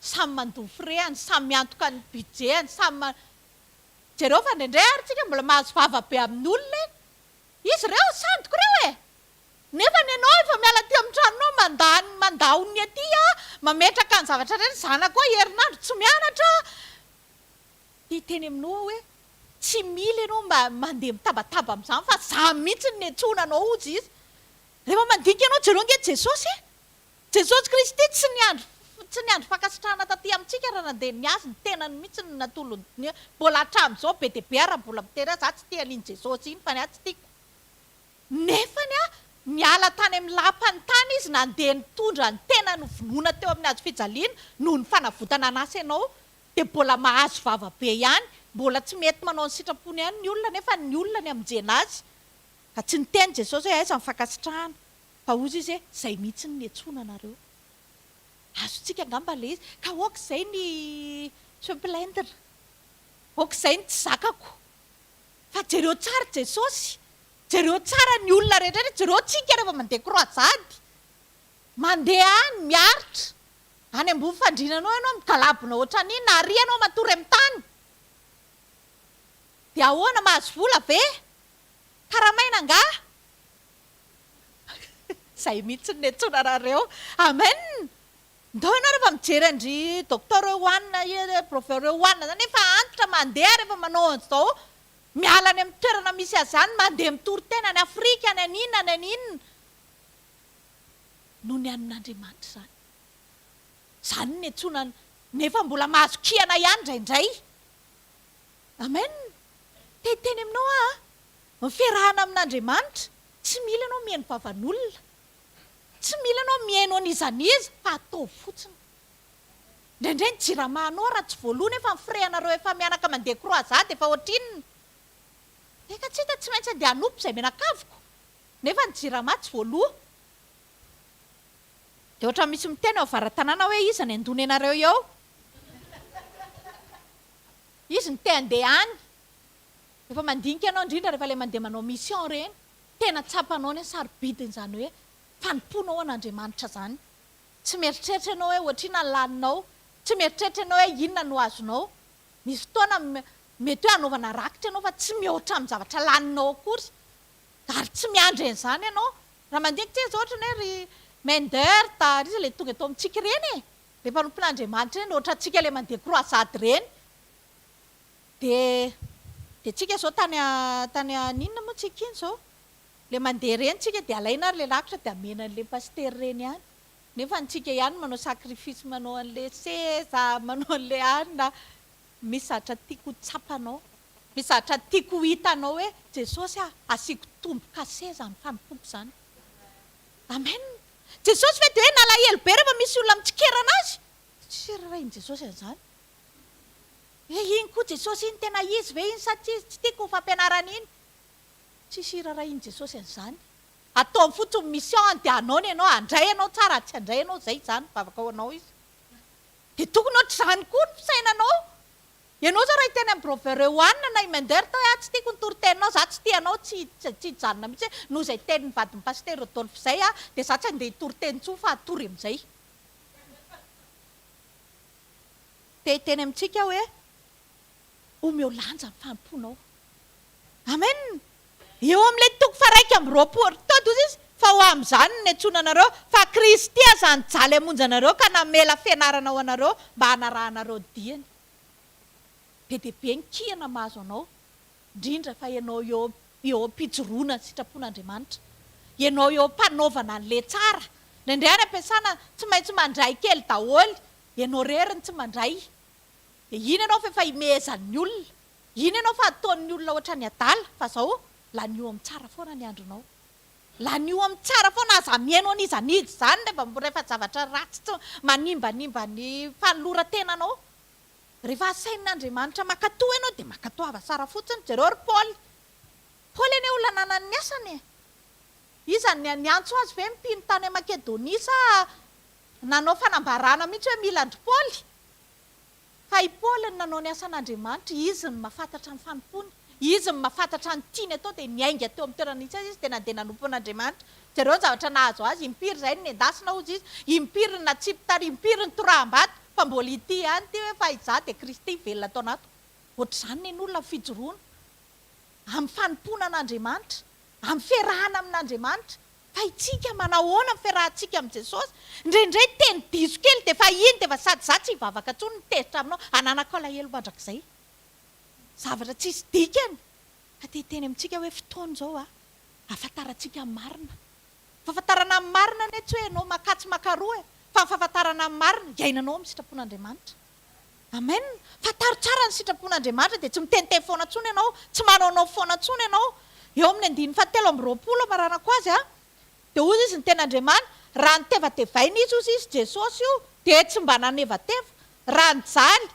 samy mandoa frais-ny, samy miantoka ny budget-ny, samy ma-, jereo fa indraindray ary tsika mbola mahazo vava be amin'ny olona e! Izy ireo, sandiko ireo e! Nefa ny anao efa miala aty amin'ny tranonao mandany mandao ny aty a, mametraka ny zavatra rehetra, zanakao herinandro tsy mianatra, te hiteny aminao aho hoe tsy mila ianao mba mandeha mitabataba amin'izany fa za mihitsy no niantsoana anao hozy izy. Rehefa mandinika ianao jereo ange Jesosy e! Jesosy Kristy tsy niandry tsy niandry fankasitrahana taty amintsika raha nandeha ny azy ny tenany mihitsy no natolony mbola hatramin'izao be dia be ary mbola miteny aho za tsy tia an'iny Jesosy iny fa ny ahy tsy tiako. Nefany a, niala tany amin'ny lapany tany izy nandeha nitondra ny tenany ho vonoina teo amin'ny hazo fijaliana noho ny fanavotana an'asa ianao dia mbola mahazo vava be ihany, mbola tsy mety manao ny sitrapony ihany ny olona nefa ny olona ny hamonjena azy. Ka tsy niteny Jesosy hoe aiza ny fankasitrahana fa hozy izy hoe izay mihitsy no niantsoana anareo. Azontsika angamba ilay izy. Ka ok izay ny se plaindre. Ok izay ny tsy zakako. Fa jereo tsara Jesosy, jereo tsara ny olona rehetra rehetra, jereo tsika rehefa mandeha croisade, mandeha any miaritra, any ambony fandriana anao ianao migalabona ohatran'iny, na ary ianao matory amin'ny tany. Dia ahoana, mahazo vola ve? Karamaina angaha? Izay mihitsy no niantsoana anareo. Amen! Ndao ianao rehefa mijery an-dry Docteur Ewan, Professeur Ewan zany efa antitra mandeha rehefa manao an'izao, miala any amin'ny toerana misy azy any, mandeha mitory tena any Afrika, any an'inona, any an'inona. Noho ny an'Andriamanitra izany. Izany no niantsoana nefa mbola mahazo kihana ihany indraindray. Amen! Te hiteny aminao aho an, ny fiarahana amin'Andriamanitra, tsy mila ianao mihaino vavan'olona. Tsy mila ianao mihaino an'iza n'iza fa ataovy fotsiny. Indraindray ny jirama anao raha tsy voaloa nefa ny frais anareo efa mianaka mandeha croisade efa ohatrinona. Eka tsy hita tsy maintsy andeha hanompo izay mianakaviko nefa ny jirama tsy voaloa. Dia ohatran'ny misy miteny ao avara-tanàna hoe iza ny handona anareo eo. Izy no te handeha any. Rehefa mandinika ianao indrindra rehefa ilay mandeha manao mission ireny. Tena tsapanao ny hasarobidin'izany hoe fanompoanao an'Andriamanitra izany. Tsy mieritreritra ianao hoe ohatr'inona ny laninao, tsy mieritreritra ianao hoe inona no azonao. Misy fotoana mety hoe hanaovana rakitra ianao fa tsy mihoatra amin'ny zavatra laninao akory. Ary tsy miandry an'izany ianao. Raha mandinika tsika izao ohatra ny hoe ry Mender, ry iza ilay tonga eto amintsika ireny e? Ilay mpanompon'Andriamanitra ireny, ohatrantsika ilay mandeha croisade ireny. Dia dia tsika zao tany tany an'inona moa tsika iny zao? Le mandeha reny tsika dia alaina ary le rakitra dia amena an'le pasitera reny ihany. Nefa ny tsika ihany manao sacrifice manao an'le seza, manao an'le anona. Misy zavatra tiako ho tsapanao, misy zavatra tiako ho hitanao hoe Jesosy ah, asiako tombo-kase zany fanompoako zany. Amen. Jesosy ve dia hoe nalahelo be rehefa misy olona mitsikera anazy? Tsy rarahin'i Jesosy an'izany. Hoe iny koa Jesosy iny tena izy ve iny sa tsy izy? Tsy tiako ny fampianarana iny. Tsisy hirarahian'i Jesosy an'izany. Ataony fotsiny mission dia hanao ny anao, handray anao tsara ary tsy handray anao, izay izany, mivavaka ho anao izy. Dia tokony ohatr'izany koa ny fisainanao. Ianao izao raha hiteny amin'i Brother Ewan na i Mender tao hoe ah tsy tiako ny toriteninao, za tsy tia anao, tsy tsy hijanona mihitsy hoe noho izay tenin'ny vadin'i Pasitera Rodolphe izay aho dia za tsy handeha hitory teny intsony fa hatory amin'izay. Te hiteny amintsika aho hoe, omeo lanja ny fanompoanao. Amen! Eo amin'ilay toko faha-21, tody hozy izy, fa ho amin'izany no niantsoana anareo, fa Kristy aza nijaly hamonjy anareo ka namela fianarana ho anareo mba hanarahanareo ny diany. Be dia be ny kihana mahazo anao, indrindra fa ianao eo eo am-pijoroana ny sitrapon'Andriamanitra. Ianao eo am-panaovana an'ilay tsara. Indraindray any am-piasana tsy maintsy mandray kely daholo Ianao irery no tsy mandray. Dia iny ianao fa efa imehezan'ny olona. Iny ianao fa ataon'ny olona ohatran'ny adala. Fa zao, lanio amin'ny tsara foana ny andronao. Lanio amin'ny tsara foana, aza mihaino an'iza n'iza izany rehefa rehefa zavatra ratsy tsy manimbanimba ny fanoloran-tenanao. Rehefa asain'Andriamanitra mankatò ianao dia mankatoava tsara fotsiny. Jereo ry Paoly. Paoly anie olona nanana ny asany e. Iza no niantso azy ve ny mpino tany Makedonia sa Nanao fanambarana mihitsy hoe mila an-dry Paoly. Fa i Paoly no nanao ny asan'Andriamanitra, izy no mahafantatra ny fanompoany. Izy no mahafantatra ny tiany atao dia niainga teo amin'ny toerana nisy azy izy dia nandeha nanompo an'Andriamanitra. Jereo ny zavatra nahazo azy, impiry izay no nendasina hozy izy, impiry no natsipy tary, impiry nitoraham-bato, fa mbola ity ihany ity hoe fa izaho dia Kristy velona ato anatiko. Ohatr'izany nen'olona ny fijoroana amin'ny fanompoana an'Andriamanitra, amin'ny fiarahana amin'Andriamanitra. Fa itsika manahoana ny fiarahantsika amin'i Jesosy? Indraindray teny diso kely dia efa iny dia efa sady za tsy hivavaka intsony no tezitra aminao, ananako alahelo mandrakizay. Zavatra tsisy dikany. Fa te hiteny amintsika hoe fotoana izao a, ahafantarantsika ny marina. Fahafantarana ny marina anie tsy hoe ianao makatsy makaroa e, fa ny fahafantarana ny marina, iainanao amin'ny sitrapon'Andriamanitra. Amen! Fantaro tsara ny sitrapon'Andriamanitra dia tsy miteniteny foana intsony ianao, tsy manaonao foana intsony ianao. Eo amin'ny andininy fahatelo amby roapolo amaranako azy a, dia hozy izy ny tenin'Andriamanitra, raha nitevatevaina izy hozy izy, Jesosy io, dia tsy mba nanevateva, raha nijaly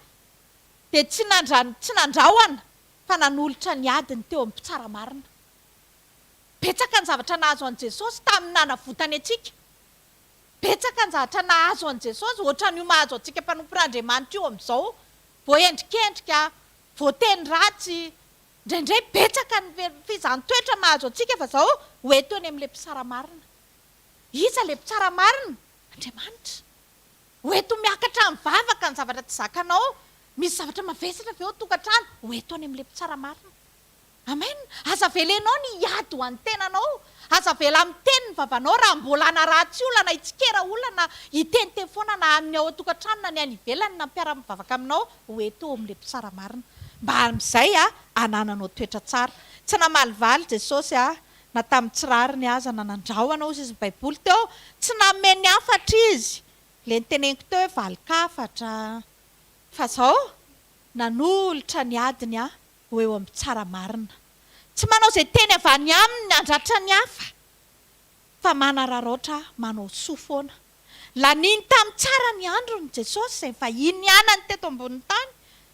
dia tsy nandra tsy nandrahona fa nanolotra ny adiny teo amin'ny mpitsara marina. Betsaka ny zavatra nahazo an'i Jesosy tamin'ny nanavotany antsika. Betsaka ny zavatra nahazo an'i Jesosy, ohatran'io mahazo antsika mpanompon'Andriamanitra io amin'izao, voaendrikendrika, voateny ratsy, indraindray betsaka ny fizahan-toetra mahazo antsika fa izao, ho eto eny amin'ilay mpitsara marina. Iza ilay mpitsara marina? Andriamanitra. Ho eto miakatra amin'ny vavaka ny zavatra tsy zakanao, misy zavatra mavesatra ve ao an-tokantrano? Ho eto any amin'ilay mpitsara marina. Amen! Aza avela enao ny hiady ho an'ny tenanao. Aza avela miteny ny vavanao raha mbola hanaratsy olona na hitsikera olona na hiteniteny foana na amin'ny ao an-tokantrano na ny any ivelany na mpiara-mivavaka aminao ho eto eo amin'ilay mpitsara marina. Mba amin'izay hanananao toetra tsara. Tsy namalivaly Jesosy na tamin'ny tsy rariny aza na nandrahona hozy izy ny baiboly teo. Tsy nanome ny hafatra izy. Ilay noteneniko teo hoe valin-kafatra. Fa izao, nanolotra ny adiny ho eo amin'ny tsara marina. Tsy manao izay teny avy any aminy handratra ny hafa, fa manararaotra manao soa foana. Laniany tamin'ny tsara ny androny Jesosy izay vahiny nianany teto ambonin'ny tany,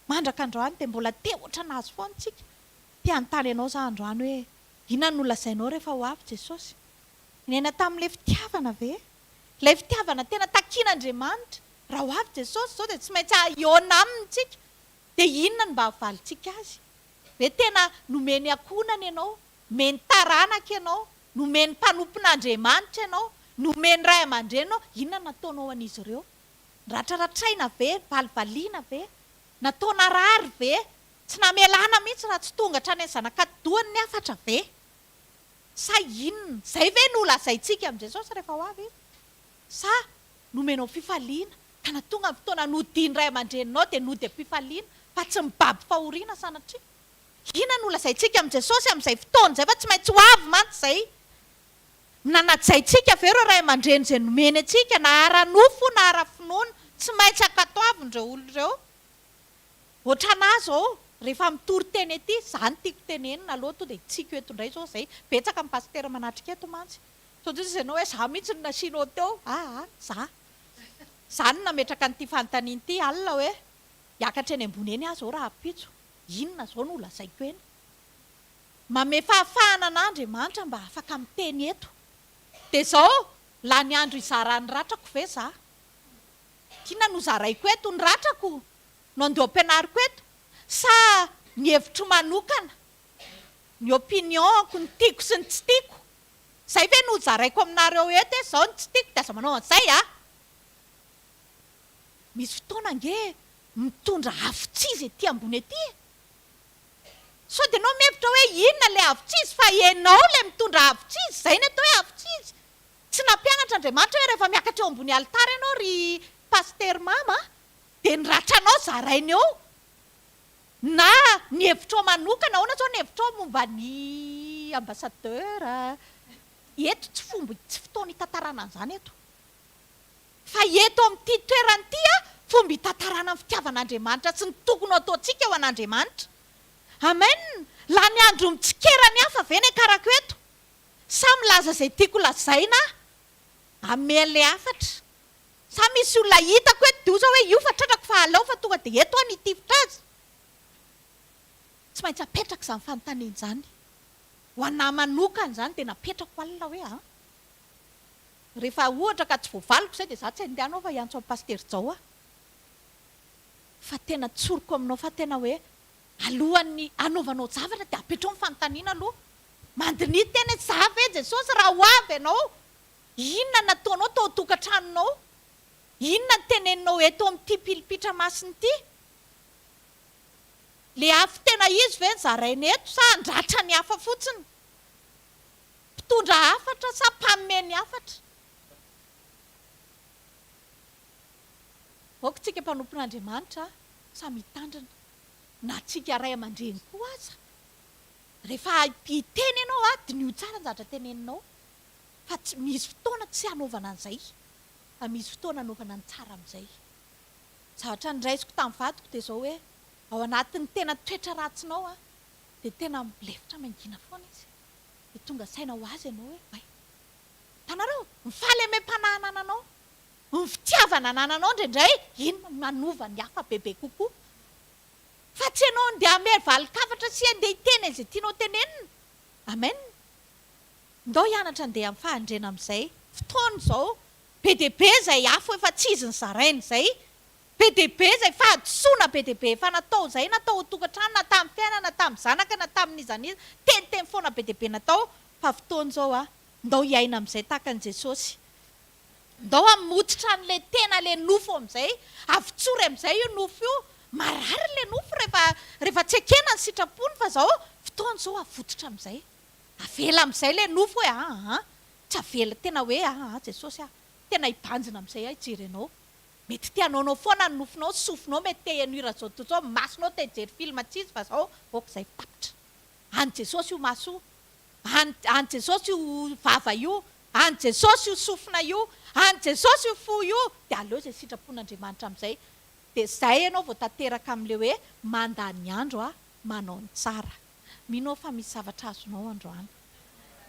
mandraka androany dia mbola te ohatranazy azy foana isika. Te hanontany anao za androany hoe, inona no holazainao rehefa ho avy Jesosy? Niaina tamin'ilay fitiavana ve? Ilay fitiavana tena takian'Andriamanitra. Raha ho avy Jesosy izao dia tsy maintsy hihaona aminy isika. Dia inona no mba havalintsika azy? Hoe tena nomeny ankohonana ianao, nomeny taranaka ianao, nomeny mpanompon'Andriamanitra ianao, nomeny ray aman-dreny ianao, inona no nataonao an'izy ireo? Noratraratraina ve? Novalivaliana ve? Natao narary ve? Tsy namelana mihitsy raha tsy tonga hatrany amin'ny zanak'atidohany ny hafatra ve? Sa inona? Izay ve no holazaintsika amin'i Jesosy rehefa ho avy Izy? Sa nomenao fifaliana ka na tonga ny fotoana nodian'ny ray aman-dreninao dia nody am-pifaliana fa tsy mibaby fahoriana sanatria? Inona no holazaintsika amin'i Jesosy amin'izay fotoana izay fa tsy maintsy ho avy mantsy izay? Nanajaintsika ve ireo ray aman-dreny izay nomeny antsika na ara-nofo na ara-finoana? Tsy maintsy ankatoavina ireo olona ireo. Ohatranà izao, rehefa mitory teny ety, za no tiako tenenina aloha tonga dia hitsiko eto indray izao izay, betsaka ny pasitera manatrika eto mantsy. Sao dia hoy ianao hoe za mihitsy no nasianao teo, aa za. Za no nametraka an'ity fanontaniana ity alina hoe, hiakatra eny ambony eny aho izao rahampitso, inona izao no holazaiko eny? Manome fahafahana anà Andriamanitra mba afaka miteny eto. Dia izao, lany andro hizara ny ratrako ve za? Inona no zaraiko eto? Ny ratrako no andeha ampianariko eto? Sa ny hevitro manokana, ny opinion-ko, ny tiako sy ny tsy tiako? Izay ve no zaraiko aminareo eto hoe izao no tsy tiako dia aza manao an'izay a! Misy fotoana ange mitondra afo tsy izy ety ambony ety e! Sao dia ianao mihevitra hoe inona ilay afo tsy izy fa ianao ilay mitondra afo tsy izy, izay ny atao hoe afo tsy izy. Tsy nampianatra Andriamanitra hoe rehefa miakatra eo ambony alitara ianao ry Pasitera Mama dia ny ratranao zaraina eo na ny hevitrao manokana, ahoana zao ny hevitrao momba ny ambassadeur, eto tsy fomba, tsy fotoana hitantarana an'izany eto. Fa eto amin'ity toerana ity fomba hitantarana ny fitiavan'Andriamanitra sy ny tokony ho ataontsika ho an'Andriamanitra. Amen! Lany andro mitsikera ny hafa ve ny akarako eto? Sa milaza izay tiako lazaina aho? Hanome an'ilay hafatra. Sa misy olona hitako eto dia hoy zao hoe io fa tratrako fa aleo fa tonga dia eto aho no hitifitra azy? Tsy maintsy apetraka izany fanontaniana izany. Ho anà manokana izany dia napetrako alina hoe an! Rehefa ohatra ka tsy voavaliko izay dia za tsy handeha anao fa hiantso an'i Pasitera Jao aho. Fa tena tsoriko aminao fa tena hoe. Alohan'ny hanaovanao zavatra dia apetrao ny fanontaniana aloha. Mandiniha tena hoe za ve Jesosy raha ho avy ianao? Inona no nataonao tao an-tokantranonao? Inona no teneninao eto amin'ity pilipitra masina ity? Le afo tena izy ve no zaraina eto sa handratra ny hafa fotsiny? Mpitondra hafatra sa mpanome ny hafatra? Aoka tsika mpanompon'Andriamanitra samy hitandrina, na tsika ray aman-dreny koa aza. Rehefa hiteny ianao, diniho tsara ny zavatra teneninao fa tsy misy fotoana tsy hanaovana an'izay fa misy fotoana hanaovana ny tsara amin'izay. Zavatra noraisiko tamin'ny vadiko dia izao hoe, ao anatin'ny tena toetra ratsinao dia tena milefitra mangina foana izy. Dia tonga saina ho azy ianao hoe, oay, hitanareo, ny fahalemem-panahy anananao, ny fitiavana anananao indraindray, iny no manova ny hafa bebe kokoa. Fa tsy ianao andeha hamery valin-kafatra sy andeha hiteny an'izay tianao tenenina. Amen. Ndao hianatra andeha amin'ny fahendrena amin'izay fotoana izao. Be dia be izay afo efa tsy izy nozaraina izay. Be dia be izay fahadisoana be dia be efa natao izay, na tao an-tokantrano, na tamin'ny fiainana, na tamin'ny zanaka, na tamin'iza n'iza. Teniteny foana be dia be natao. Fa fotoana izao a, ndao hiaina amin'izay tahaka an'i Jesosy. Ndao hamototra an'ilay tena ilay nofo amin'izay, avotsory amin'izay io nofo io. Marary ilay nofo rehefa rehefa tsy ekena ny sitrapony fa izao fotoana izao avototra amin'izay. Avela amin'izay ilay nofo hoe aa, tsy avela tena hoe aa Jesosy a, tena hibanjina amin'izay aho hijery anao. Mety te hanaonao foana ny nofinao, sofinao mety te heno hira zao tontolo izao, masonao te hijery film tsy izy fa zao ok izay tapitra. An'i Jesosy io maso io, an an'i Jesosy io vava io, an'i Jesosy io sofina io, an'i Jesosy io fo io, dia aleo izay sitrapon'Andriamanitra amin'izay. Dia izay ianao vao tanteraka amin'ilay hoe mandany andro aho manao ny tsara. Mino aho fa misy zavatra azonao androany.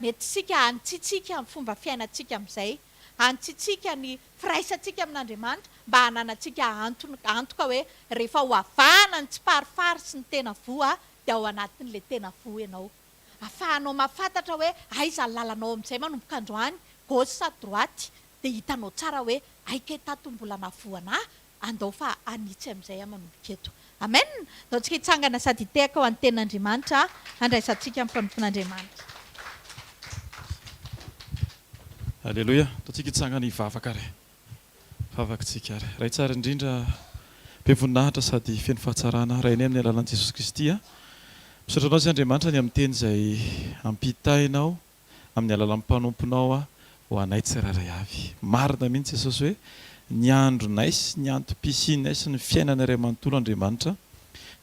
Mety isika hanitsitsika ny fomba fiainantsika amin'izay, hanitsitsika ny firaisantsika amin'Andriamanitra mba hananantsika antony antoka hoe rehefa ho avahana ny tsiparifary sy ny tena voa dia ao anatin'ilay tena voa ianao. Afahanao mahafantatra hoe aiza ny lalanao amin'izay manomboka androany, gauche sa droite, dia hitanao tsara hoe hay kay tato mbola nahavoa anah, andao fa hanitsy amin'izay aho manomboka eto. Amen! Andao tsika hitsangana sady hitehaka ho an'ny tenin'Andriamanitra handraisantsika ny mpanompon'Andriamanitra. Aleloia! Andao tsika hitsangana hivavaka ary. Vavaka tsika ary. Ray tsara indrindra, be voninahitra sady feno fahatsarana, Rainay amin'ny alalan'i Jesosy Kristy a. Misaotra Anao izay Andriamanitra ny amin'ny teny izay ampitainao amin'ny alalan'ny mpanomponao ho anay tsirairay avy. Marina mihitsy Jesosy hoe ny andronay sy ny antom-pisianay sy ny fiainanay iray manontolo Andriamanitra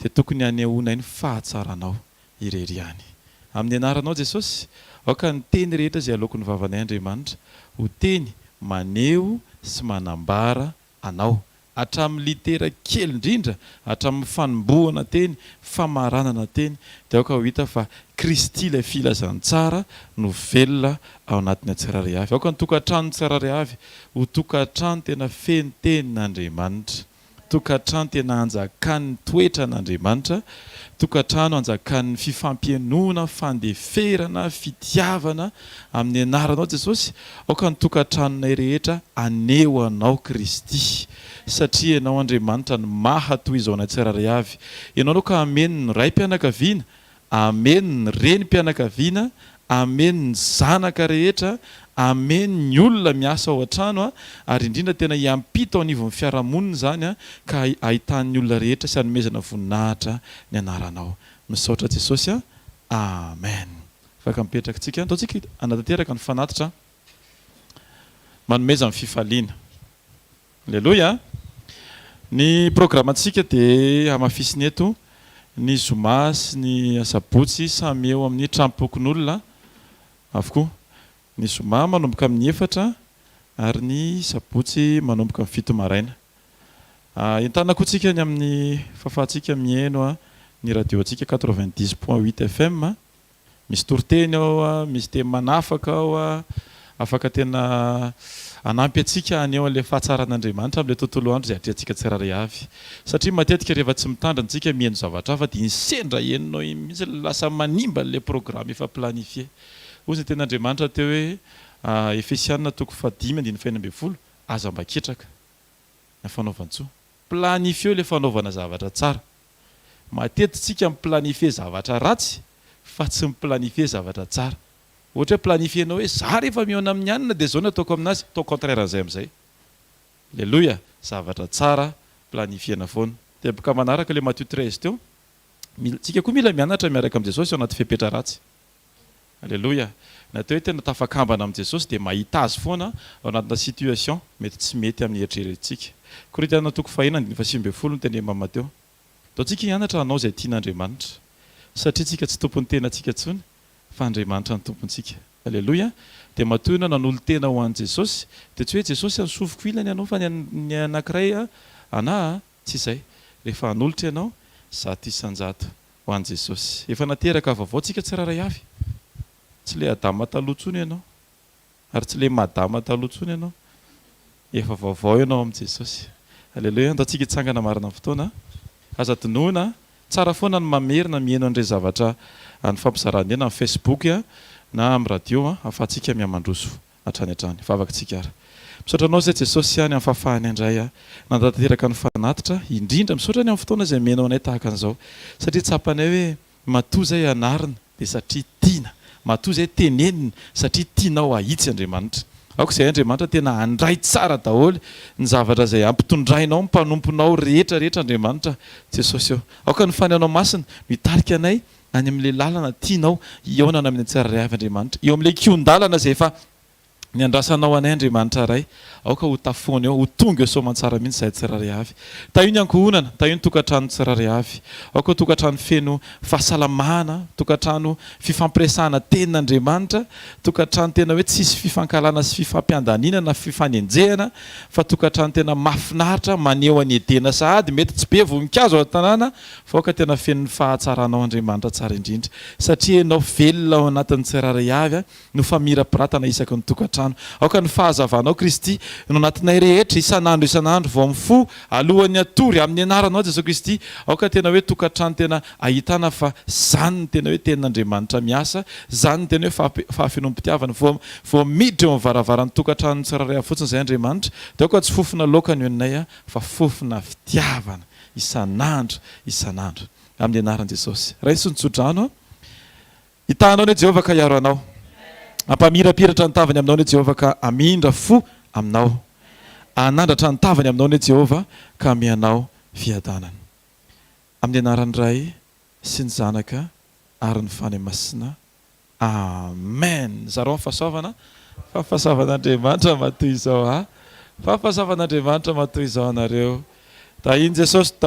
dia tokony hanehoanay ny fahatsaranao irery ihany. Amin'ny anaranao Jesosy, aoka ny teny rehetra izay aloaky ny vavanay Andriamanitra ho teny maneho sy manambara Anao, hatramin'ny litera kely indrindra, hatramin'ny fanombohana teny, famaranana teny, dia aoka ho hita fa Kristy ilay Filazantsara no velona ao anatin'ny tsirairay avy. Aoka ny tokantranon'ny tsirairay avy ho tokantrano tena feno tenin'Andriamanitra. Tokantrano tena anjakan'ny toetran'Andriamanitra, tokantrano anjakan'ny fifampihainoana, fandeferana, fitiavana, amin'ny anaranao Jesosy, aoka ny tokantranonay rehetra haneho Anao Kristy, satria Ianao Andriamanitra no maha toy izao anay tsirairay avy. Ianao no ka hameno ny raim-pianakaviana, Hameno ny renim-pianakaviana, hameno ny zanaka rehetra, hameno ny olona miasa ao an-trano ary indrindra tena hiampita ao anivon'ny fiarahamonina izany ka ahitan'ny olona rehetra sy hanomezana voninahitra ny anaranao. Misaotra Jesosy a. Amen. Afaka mipetraka tsika. Andao tsika hanatanteraka ny fanatitra manomeza ny fifaliana. Aleloia! Ny programantsika dia hamafisina eto ny zoma sy ny asabotsy samy eo amin'ny tranom-pokonolona avokoa. Ny zoma manomboka amin'ny efatra ary ny sabotsy manomboka amin'ny fito maraina. Entanina koa tsika ny amin'ny fahafahantsika mihaino ny radio-ntsika 90 point huit FM. Misy toriteny ao, misy teny manafaka ao, afaka tena hanampy antsika haneho an'ilay fahatsaran'Andriamanitra amin'ilay tontolo andro izay atrehantsika tsirairay avy. Satria matetika rehefa tsy mitandrina isika mihaino zavatra hafa dia iny sendra henonao iny mihitsy no lasa manimba an'ilay programme efa planifié. Hoy ny tenin'Andriamanitra teo hoe, Efesiana toko fahadimy andininy fahenina ambin'ny folo, Aza mba ketraka ny fanaovan-tsoa. Planifieo ilay fanaovana zavatra tsara. Matetika tsika mi-planifier zavatra ratsy fa tsy mi-planifier zavatra tsara. Ohatra hoe planifier-nao hoe za rehefa mihaona amin'ny anona dia zao no ataoko aminazy, atao contraire an'izay amin'izay. Aleloia! Zavatra tsara planifier-na foana. Teboka manaraka ilay Matio 13 teo, mila, tsika koa mila mianatra miaraka amin'i Jesosy ao anaty fepetra ratsy. Aleloia! Ny atao hoe tena tafakambana amin'i Jesosy dia mahita Azy foana ao anatina situation mety tsy mety amin'ny eritreretintsika. Korintiana toko fahenina andininy fahasivy ambin'ny folo no tenen'i Mama teo. Ataontsika hianatra hanao izay tian'Andriamanitra, satria tsika tsy tompon'ny tenantsika intsony fa Andriamanitra no tompontsika. Aleloia! Dia matoa ianao nanolo-tena ho an'i Jesosy, dia tsy hoe Jesosy ny sofiko ilany ianao fa ny ny anankiray anà a! Tsy izay. Rehefa hanolotra ianao, 100% ho an'i Jesosy. Efa nateraka vaovao tsika tsirairay avy. Tsy ilay Adama taloha intsony ianao. Ary tsy ilay madama taloha intsony ianao. Efa vaovao ianao amin'i Jesosy. Aleloia. Andao tsika hitsangana marina ny fotoana. Aza adinoina, tsara foana ny mamerina miheno an'ireny zavatra nifampizarana eny amin'ny Facebook na amin'ny radio ahafahantsika mihamandroso hatrany hatrany. Vavaka tsika ary. Misaotra anao izay Jesosy ny amin'ny fahafahany handray nantanteraka ny fanatitra, indrindra misaotra ny amin'ny fotoana izay omenao anay tahaka an'izao satria tsapanay hoe Matoa zay anarina dia satria tiana, matoa zay tenenina satria tianao ahitsy Andriamanitra. Aoka izay Andriamanitra tena handray tsara daholo ny zavatra izay ampitondrainao ny mpanomponao rehetra rehetra Andriamanitra Jesosy ô. Aoka ny Fanahinao Masina no hitarika anay any amin'ilay lalana tianao hihaonana amin'ny tsirairay avy Andriamanitra, eo amin'ilay kihon-dalana izay efa Ny andrasanao anay Andriamanitra Ray, aoka ho tafoana eo, ho tonga eo soamantsara mihitsy izahay tsirairay avy. Tahio ny ankohonana, tahio ny tokantrano tsirairay avy. Aoka ho tokantrano feno fahasalamana, tokantrano fifampiresahana tenin'Andriamanitra, tokantrano tena hoe tsisy fifankahalana sy fifampiandaniana na fifanenjehana, fa tokantrano tena mahafinaritra, maneho an'i Edena sahady, mety tsy be voninkazo ao an-tanàna, fa aoka tena feno ny fahatsaranao Andriamanitra tsara indrindra, satria Ianao velona ao anatin'ny tsirairay avy, no famirapiratana isaky ny tokantrano. Aoka ny fahazavanao, Kristy, no anatinay rehetra, isan'andro isan'andro, vao mifoha, alohan'ny hatory, amin'ny anaranao, Jesoa Kristy. Aoka tena hoe tokantrano tena ahitana fa zany ny tena hoe tenin'Andriamanitra miasa, zany ny tena hoe fahafenoam-pitiavana. Vao vao miditra eo amin'ny varavaran'ny tokantranon'ny tsirairay avy fotsiny izay Andriamanitra, dia aoka tsy fofona loaka ny henonay fa fofona fitiavana, isan'andro isan'andro. Amin'ny anaran'i Jesosy. Raiso ny tsodrano. Hitaha anao anie Jehovah ka hiaro anao. Hampamirapiratra ny tavany aminao anie Jehovah ka hamindra fo aminao. Hanandratra ny tavany aminao anie Jehovah ka hanome anao fiadanana. Amin'ny anaran'ny Ray sy ny Zanaka ary ny Fanahy Masina. Amen. Zarao ny fahasoavana fa fahasoavan'Andriamanitra matoa izao a. Fa fahasoavan'Andriamanitra matoa izao anareo. Tahin'i Jesosy daholo.